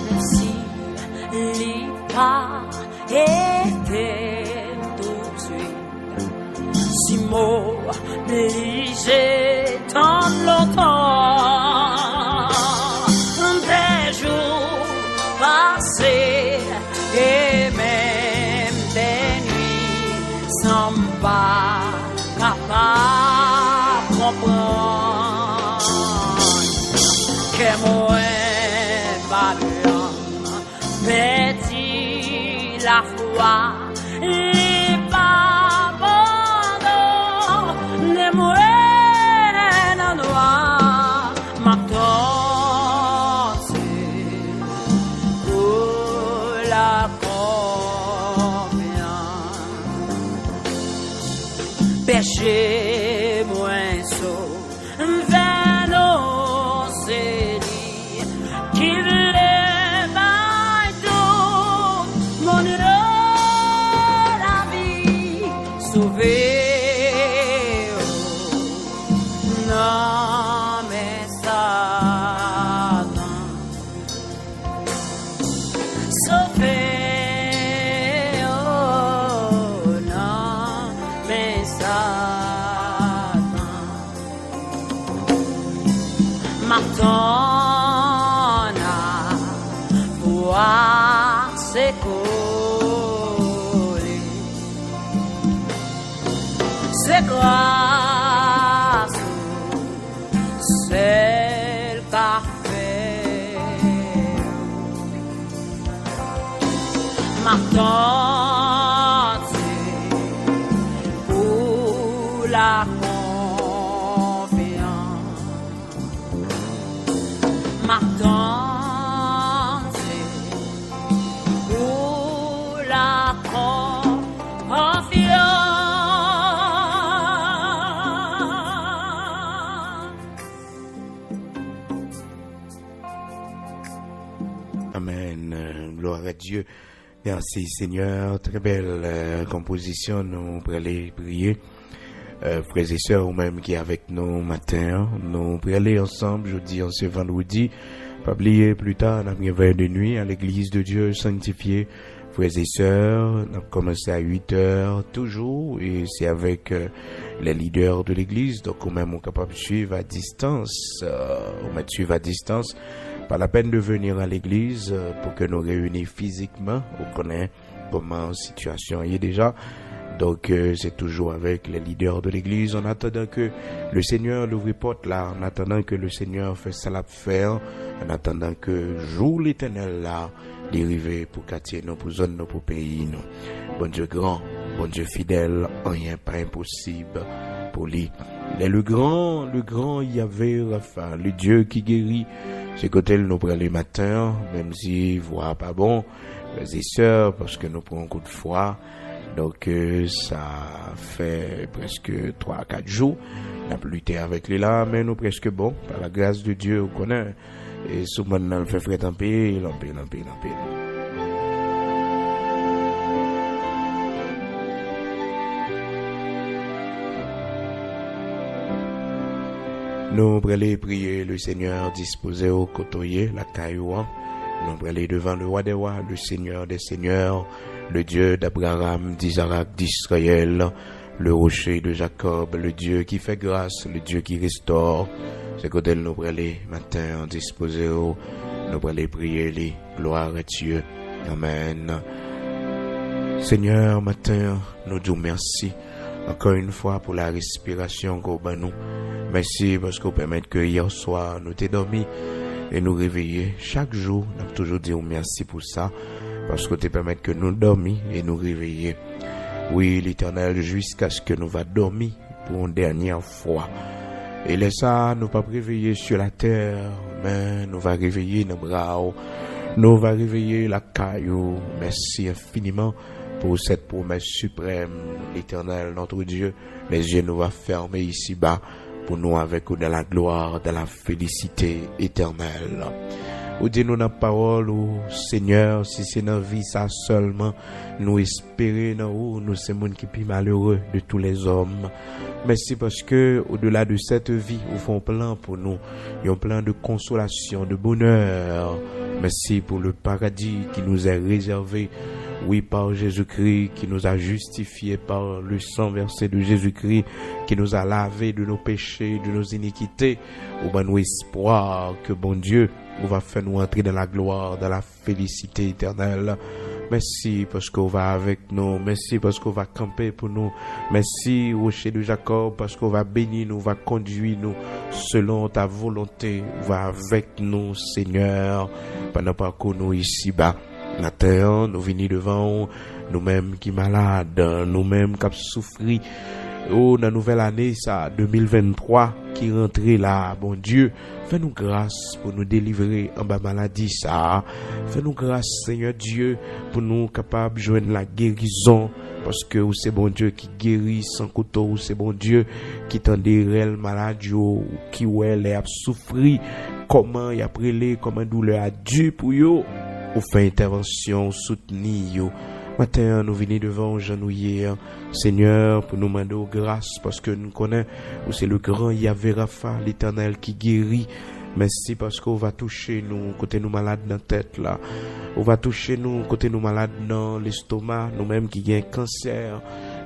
Menm si li pa etenn tousuit, si m oblije tann lontan, dè jou pase e menm dè nuit san m pa kapab konprann. Kè mwen pa janm pèdi lafwa, li pa abandone mwen nan nwa, m ap danse pou la konfyans. Peche mwen sove, m vin anonse li, ki vle bay tout moun yo lavi, sove yo nan men Satan. Sove yo nan men Satan. M ap tann apwa se kole. Se gras ou sèl ka fè. M ap danse pou la konfyans. M ap danse pou la konfyans. Amen. Gloire à Dieu. Merci Seigneur. Très belle euh, composition. Nou prale priye. Euh, frères et sœurs, ou menm ki avèk nou maten an, nou prale ansanm jodi an, se vandredi. Pa bliye, pli ta, n ap gen vèy de nuit à l'église de Dieu sanctifiée. Frères et sœurs, n ap kòmanse a uit è toujou, e se avèk euh, les leaders de l'église. Donk, ou menm ou kapab suiv a distans, euh, ou mèt suiv a distans. Pas la peine de venir à l'église euh, pou ke nou reyini fizikman, ou konnen kòman sitiyasyon an ye deja. Donc, euh, c'est toujours avec les leaders de l'église. En attendant que le Seigneur louvre porte là, en attendant que le Seigneur fait sa l ap fè an, an atandan ke jou Letènèl la, li rive pou katye nou, pou zòn nou, pou peyi nou. Bondye gran, Bondye fidèl, anyen pa enposib pou li. Il est le grand, le grand Yahvé Rapha, le Dieu qui guérit. Se kote l nou prale maten an, menm si vwa a pa bon, frè e sè, paske nou pran yon kout fwa. Donk, euh, sa fè prèske twa, kat jou n ap lite avèk li la, men nou prèske bon, pa la gras de Dye, ou konnen. E sou bann nan, l fè frèt anpil, anpil, anpil, anpil. Nou prale priye le Senyè, dispoze w kote w ye, lakay ou an. Nou prale devan le Roi des Rois, le Seigneur des Seigneurs, le Dieu d'Abraham, d'Isaac, d'Israël, le rocher de Jacob, le Dieu qui fait grâce, le Dieu qui restaure. Se kote l nou prale maten an, dispoze w, nou prale priye li. Gloire à Dieu. Amen. Senyè, maten an, nou di w mèsi. Encore une fois pour la respiration ke w ban nou. Mèsi paske w pèmèt ke yè swa nou te dòmi e nou reveye. Chak jou, n ap toujou di w mèsi pou sa, paske w te pèmèt ke nou dòmi e nou reveye. Wi, Letènèl, jiskaske nou va dòmi pou yon dènyè fwa. E lè sa a, nou p ap reveye sou latè, men nou va reveye nan bra w. Nou va reveye lakay ou. Mèsi enfiniman pour cette promesse suprême, l'Éternel notre Dieu. Les yeux nous va fermer ici-bas pour nous avec ou dans la gloire, dans la félicité éternelle. Ou di nou nan pawòl ou, Senyè, si se nan vi sa sèlman nou espere nan ou, nou se moun ki pi malere de tous les hommes. Mèsi paske, au-delà de cette vie, ou fè yon plan pou nou, yon plan de consolation, de bonheur. Merci pour le paradis qui nous est réservé, oui, par Jésus-Christ, qui nous a justifiés par le sang versé de Jésus-Christ, qui nous a lavés de nos péchés, de nos iniquités. Ou ban nou espwa ke Bondye, ou va fè nou antre dans la gloire, dans la félicité éternelle. Mèsi paske w va avèk nou. Mèsi paske w va kanpe pou nou. Mèsi, Rocher de Jacob, paske w va beni nou, w va kondui nou selon ta volonte. Ou va avèk nou, Senyè, pandan pakou nou isiba. Maten an, nou vini devan w, nou menm ki malad, nou menm k ap soufri. O, nan nouvèl ane sa, de mil venntwa, ki rantre la, Bondye, fè nou gras pou nou delivre anba maladi sa a. Fè nou gras, Senyè Dye, pou nou kapab jwenn lagerizon, paske ou se Bondye ki geri san kouto, ou se Bondye ki tande rèl malad yo, ki wè lè y ap soufri, kòman y ap rele, kòman doulè a di pou yo. Ou fè entèvansyon, ou soutni yo. Maten an, nou vini devan w jan nou ye an, Senyè, pou nou mande w gras, paske nou konnen ou se le gran Yahvé Rapha, Letènèl ki geri. Mèsi paske ou va touche nou kote nou malad nan tèt la. Ou va touche nou kote nou malad nan lestoma, nou menm ki gen kansè,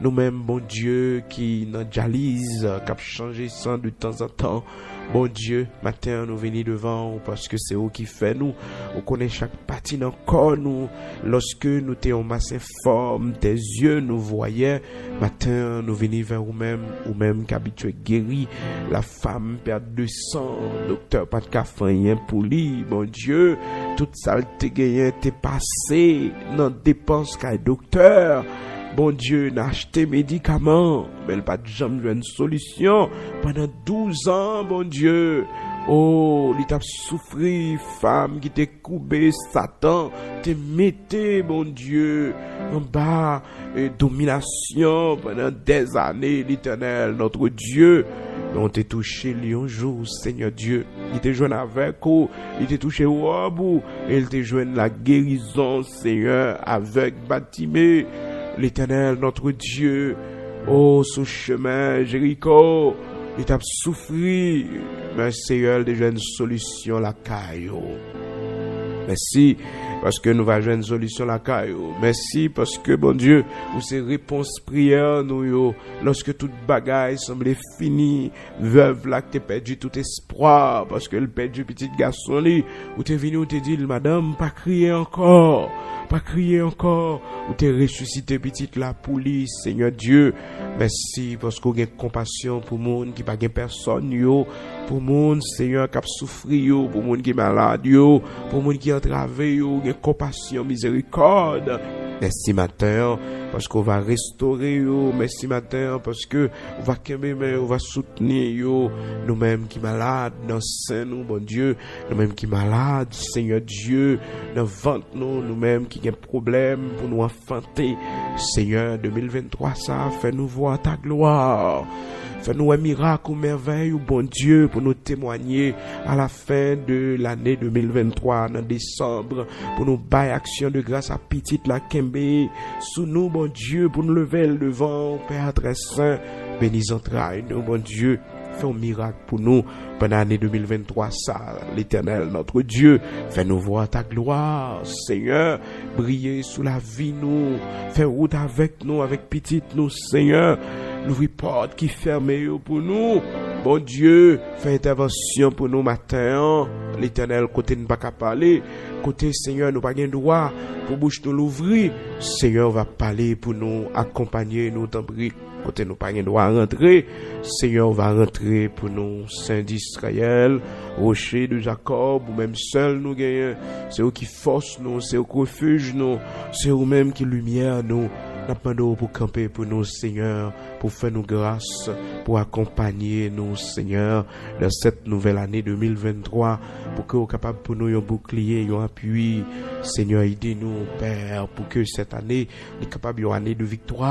nou menm, Bondye, ki nan dyaliz, k ap chanje san de tanzantan. Bondye, maten an, nou vini devan ou paske se ou ki fè nou. Ou konnen chak pati nan kò nou. Lòske nou te yon mas enfòm, tes yeux nous voyaient. Maten an, nou vini vè ou menm, ou menm k abitye geri. La femme perte de sang, doktè pa t ka fè anyen pou li. Bondye, tout sa l te genyen te pase nan depans kay doktè. Bondye, n achte medikaman, men l pa t janm jwenn solisyon pandan douz an, Bondye. O, li t ap soufri, fam ki te koube, Satan te mete, Bondye, anba, e, dominasyon pandan dèzane, Letènèl, notre Dieu. Men w te touche l yon jou, Senyè Dye. Li te jwenn avèk ou, li te touche wòb ou, e l te jwenn lagerizon, Senyè, avèg Batime, Letènèl, notre Dieu. O, sou chemen Jeriko, li t ap soufri, men Senyè, l te jwenn solisyon lakay ou. Mèsi, paske nou va jwenn solisyon lakay ou. Mèsi paske, Bondye, ou se repons priyè nou yo. Lòske tout bagay sanble fini, vèv la ki te pèdi tout espwa, paske l pèdi pitit gason li, ou te vini, ou te di l, "Madanm, pa kriye ankò, pa kriye ankò." Ou te resisite pitit la pou li, Senyè Dye. Mèsi paske w gen konpasyon pou moun ki pa gen pèsòn yo, pou moun, Senyè, k ap soufri yo, pou moun ki malad yo, pou moun ki antrave yo, gen konpasyon, mizerikòd. Mèsi maten an, paske w va restore yo. Mèsi maten an, paske w va kenbe men yo, w va soutni yo. Nou menm ki malad nan sen nou, Bondye, nou menm ki malad, Senyè Dye, nan vant nou, nou menm ki gen pwoblèm pou nou anfante, Senyè, de mil venntwa sa a, fè nou vwa ta glwa. Fè nou wè mirak ou, mèvèy ou, Bondye, pou nou temwanye a la fen de lane de mil venntwa, nan desanm, pou nou bay aksyon de gras a pitit la, kenbe sou nou, Bondye, pou nou leve l devan w, Pè trè sen. Beni zantray nou, Bondye. Fè yon mirak pou nou pandan ane de mil venntwa sa, Letènèl, notre Dieu. Fè nou vwa ta glwa, Senyè. Briye sou lavi nou. Fè wout avèk nou, avèk pitit nou, Senyè. Louvri pòt ki fèmen yo pou nou. Bondye, fè entèvansyon pou nou maten an. Letènèl, kote n pa ka pale, kote, Senyè, nou pa gen dwa pou bouch nou louvri, Senyè, w va pale pou nou, akonpanye nou, tanpri. Kote nou pa gen dwa rantre, Senyè, w va rantre pou nou, Sen d'Izrayèl, Woche de Jakòb, ou menm sèl nou genyen. Se ou ki fòs nou, se ou ki refij nou, se ou menm ki limyè nou. N ap mande w pou kanpe pou nou, Senyè, pou fè nou gras, pou akonpanye nou, Senyè, nan sèt nouvèl ane de mil venntwa, pou ke w kapab pou nou yon boukliye, yon apui, Senyè, ede nou, Pè, pou ke sèt ane li kapab yon ane de viktwa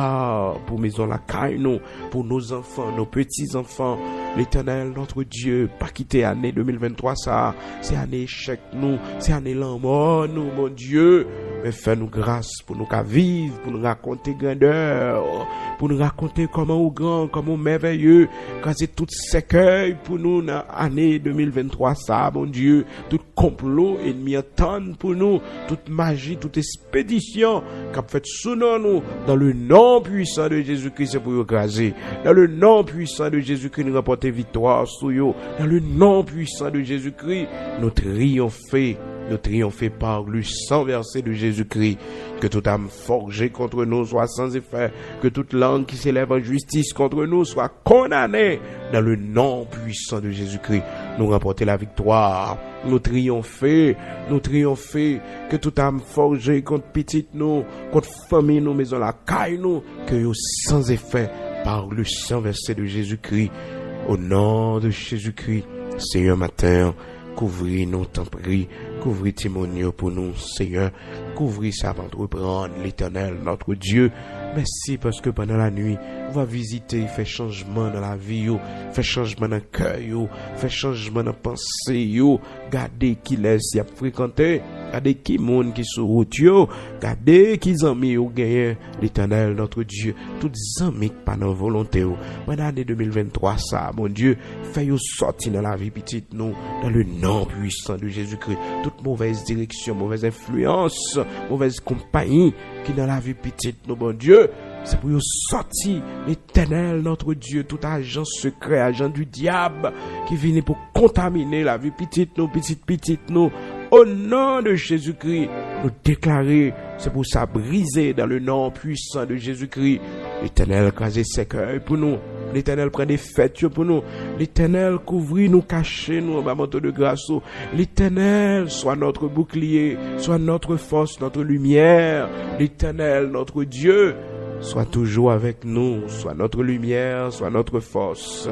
pou mezon lakay nou, pou nos enfants, nos petits enfants. Letènèl, notre Dieu, pa kite ane de mil venntwa sa a, se ane echèk nou, se ane lanmò nou, Bondye. Men fè nou gras pou nou ka viv, pou nou rakonte grandè, pou nou rakonte kòman ou gran, kòman ou mèvèye. Kraze tout sèkèy pou nou nan ane de mil venntwa sa a, Bondye. Tout konplo ènmi an tann pou nou, tout maji, tout espedisyon k ap fèt sou non nou, dans le nom puissant de Jésus-Christ, se pou yo kraze. Dans le nom puissant de Jésus-Christ, nou ranpòte viktwa sou yo. Dans le nom puissant de Jésus-Christ, nou triyonfe. Nous triompher par le sang versé de Jésus-Christ. Que toute arme forgée contre nous soit sans effet. Que toute langue qui s'élève en justice contre nous soit condamnée dans le nom puissant de Jésus-Christ. Nou ranpòte laviktwa. Nou triyonfe. Nou triyonfe. Ke tout arme forgée kont pitit nou, kont fanmi nou, mezon lakay nou, ke yo sans effet par le sang versé de Jésus-Christ. Au nom de Jésus-Christ, Senyè, maten an, kouvri nou, tanpri. Kouvri timoun yo pou nou, Senyè. Kouvri sa ap antreprann, Letènèl, notre Dieu. Mèsi paske pandan lannuit, ou va vizite, fè chanjman nan lavi yo, fè chanjman nan kè yo, fè chanjman nan panse yo. Gade kilès y ap frekante, gade ki moun ki sou wout yo, gade ki zanmi yo genyen, Letènèl, notre Dieu. Tout zanmi k pa nan volonte w, pandan ane de mil venntwa sa a, Bondye, fè yo sòti nan lavi pitit nou, dans le nom puissant de Jésus-Christ. Tout movèz direksyon, movèz enfliyans, movèz konpayi ki nan lavi pitit nou, Bondye, se pou yo sòti, Letènèl, notre Dieu. Tout ajan sekrè, ajan du diable ki vini pou kontamine lavi pitit nou, pitit pitit nou, au nom de Jésus-Christ, nou deklare, se pou sa brize dans le nom puissant de Jésus-Christ. Letènèl, kraze sèkèy pou nou. Letènèl, pran defèt yo pou nou. Letènèl, kouvri nou, kache nou anba manto de gras ou. Letènèl, sois notre bouclier, sois notre force, notre lumière. Letènèl, notre Dieu, sois toujours avec nous, sois notre lumière, sois notre force.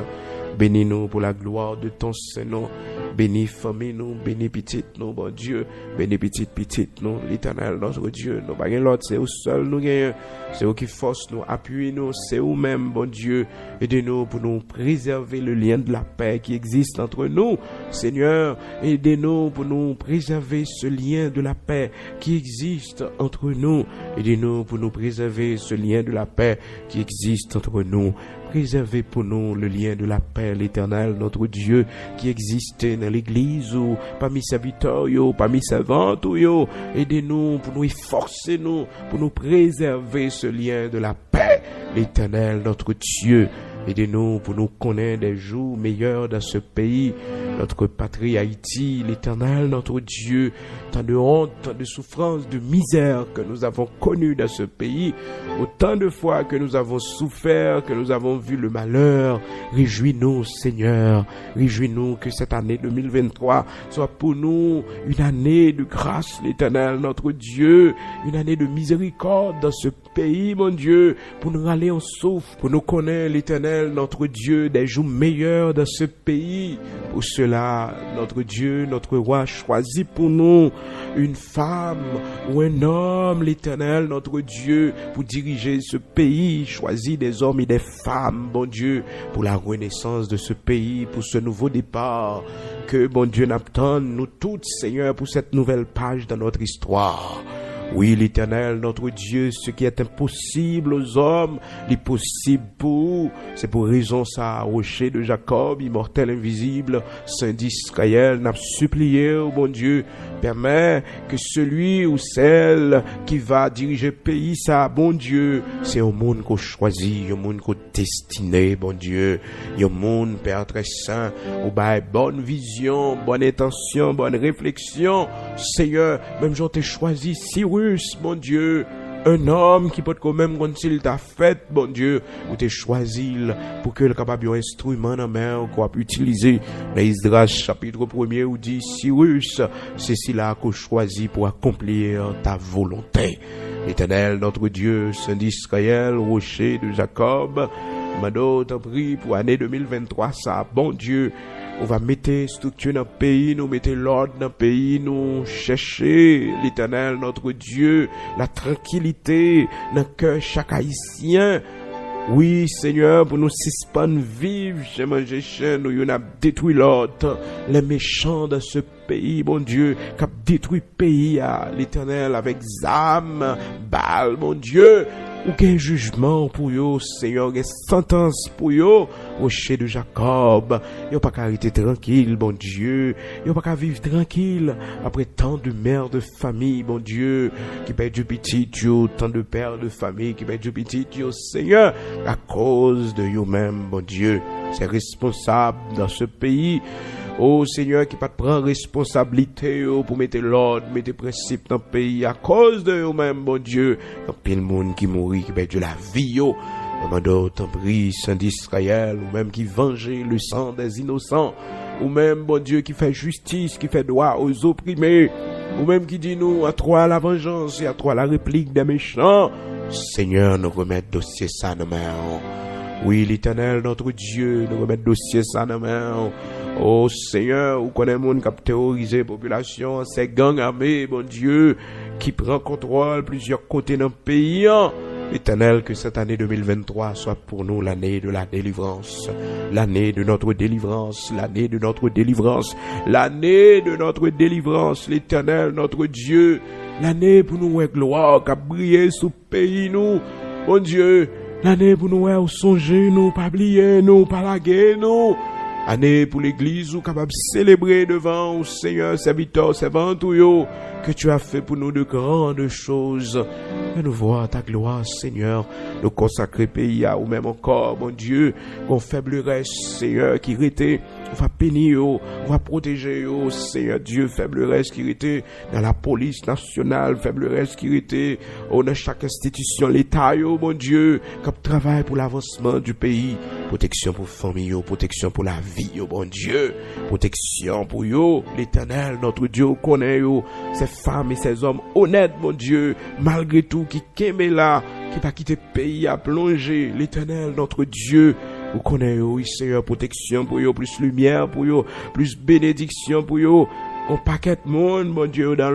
Beni nou pour la gloire de ton Saint nom. Beni fanmi nou, beni pitit nou, Bondye. Beni pitit pitit nou, Letènèl, notre Dieu. Nou pa gen lòt, se ou sèl nou genyen. Se ou ki fòs nou, apui nou, se ou menm, Bondye. Ede nou pou nou préserver le lien de la paix qui existe entre nous, Seigneur. Ede nou pou nou préserver ce lien de la paix qui existe entre nous. Ede nou pou nou préserver ce lien de la paix qui existe entre nous. Prézève pou nou le lyen de la pè, Letènèl, notre Dieu, ki egziste nan legliz ou, pami sèvitè w yo, pami sèvant ou yo. Ede nou pou nou efòse nou, pou nou prézève ce lien de la paix, Letènèl, notre Dieu. Ede nou pou nou konnen des jours meilleurs dans ce pays, notre patrie Haïti, Letènèl, notre Dieu. Tant de honte, tant de souffrance, de misère que nous avons connu dans ce pays, autant de fois que nous avons souffert, que nous avons vu le malheur. Réjouis-nous, Seigneur. Réjouis-nous que cette année deux mille vingt-trois soit pour nous une année de grâce, l'Éternel, notre Dieu, une année de miséricorde dans ce pays, mon Dieu, pou nou rale yon souf, pou nou konnen, l'Éternel, notre Dieu, des jours meilleurs dans ce pays. Pour cela, notre Dieu, notre roi, choisis pour nous une femme ou un homme, l'Éternel, notre Dieu, pour diriger ce pays. Choisis des hommes et des femmes, bon Dieu, pour la renaissance de ce pays, pour ce nouveau départ. Que, bon Dieu, n ap tann nou tout, Seigneur, pour cette nouvelle page dans notre histoire. Oui, l'Éternel, notre Dieu, ce qui est impossible aux hommes, li posib pou ou. Se pou rezon sa, Rocher de Jacob, Immortel invisible, Saint d'Israël, n ap sipliye w, bon Dieu, permet que celui ou celle qui va diriger peyi sa, bon Dieu, se yon moun ko chwazi, yon moun ko destine, bon Dieu, yon moun, Père très saint, ou bay bonne vision, bonne intention, bonne réflexion, Seigneur, menm jan w te chwazi Cyrus, bon Dieu, un homme ki potko menm konn si l ta fèt, bon Dieu, ou te chwazi l pou ke l kapab yon enstriman nan men w ke w ap itilize. Nan Esdras chapit premye, ou di, Cyrus, c'est celui-là que choisis pour accomplir ta volonté. L'Éternel, notre Dieu, Saint d'Israël, Rocher de Jacob, mande w, tanpri, pou ane de mil venntwa sa, bon Dieu, ou va mete estrikti nan peyi nou, mete lòd nan peyi nou, chèche, l'Éternel, notre Dieu, la tranquillité nan kè chak Ayisyen. Wi, Senyè, pou nou sispann viv chen manje chen, nou youn ap detwi lòt, les méchants dans ce pays, bon Dieu, k ap detwi peyi a, Letènèl, avèk zam, bal, bon Dieu. Ou gen jijman pou yo, Senyè, ou gen santans pou yo. Rocher de Jacob, yo pa ka rete trankil, bon Dieu. Yo pa ka viv trankil apre tant de mères de famille, bon Dieu, ki pèdi pitit yo, tant de pères de famille ki pèdi pitit yo, Senyè, akoz de yo menm, bon Dieu. Se responsab dans ce pays, o Senyè, ki pa t pran responsablite yo pou mete lòd, mete prensip nan peyi akoz de yo menm, bon Dieu. Anpil moun ki mouri, ki pèdi lavi yo. Mwen mande w, tanpri, Saint d'Israël, ou menm ki vanje le sang des innocents, ou menm, bon Dieu, ki fè jistis, ki fè droit aux opprimés, ou menm ki di nou, à toi la vengeance et à toi la réplique des méchants. Senyè, nou remèt dosye sa nan men w. Wi, Letènèl, notre Dieu, nou remèt dosye sa nan men w. O Senyè, ou konnen moun k ap teworize popilasyon an, se gang ame, bon Dieu, ki pran kontwòl plizyè kote nan peyi an. Letènèl, ke sèt ane de mil venntwa swa pou nou lane de la delivrans, lane de notre délivrance, lane de notre délivrance, lane de notre délivrance, Letènèl, notre Dieu, lane pou nou wè glwa w k ap briye sou peyi nou. Bon Dieu, lane pou nou wè ou sonje nou, pa bliye nou, pa lage nou. Ane pou legliz ou kapab selebre devan ou, Senyè, sèvitè w, sèvant ou yo, que tu as fait pour nous de grandes choses. Fais-nous voir ta gloire, Seigneur. Nou konsakre peyi a ou menm ankò, bon Dieu. Gon fèblerès, Senyè, ki rete, ou va beni yo, ou va pwoteje yo, Senyè Dieu, fèblerès ki rete nan lapolis nasyonal, fèblerès ki rete, o, nan chak enstitisyon leta yo, bon Dieu, k ap travay pou lavansman du peyi. Pwoteksyon pou fanmi yo, pwoteksyon pou lavi yo, bon Dieu. Pwoteksyon pou yo, Letènèl, notre Dieu, ou konnen yo, se fanm e se zòm onèt, bon Dieu, malgre tou, ki kenbe la, ki pa kite peyi a plonje, Letènèl, notre Dieu, ou konnen yo, wi, Senyè, pwoteksyon pou yo, plis limyè pou yo, plis benediksyon pou yo. Yon pakèt moun, bon Dieu, yo dan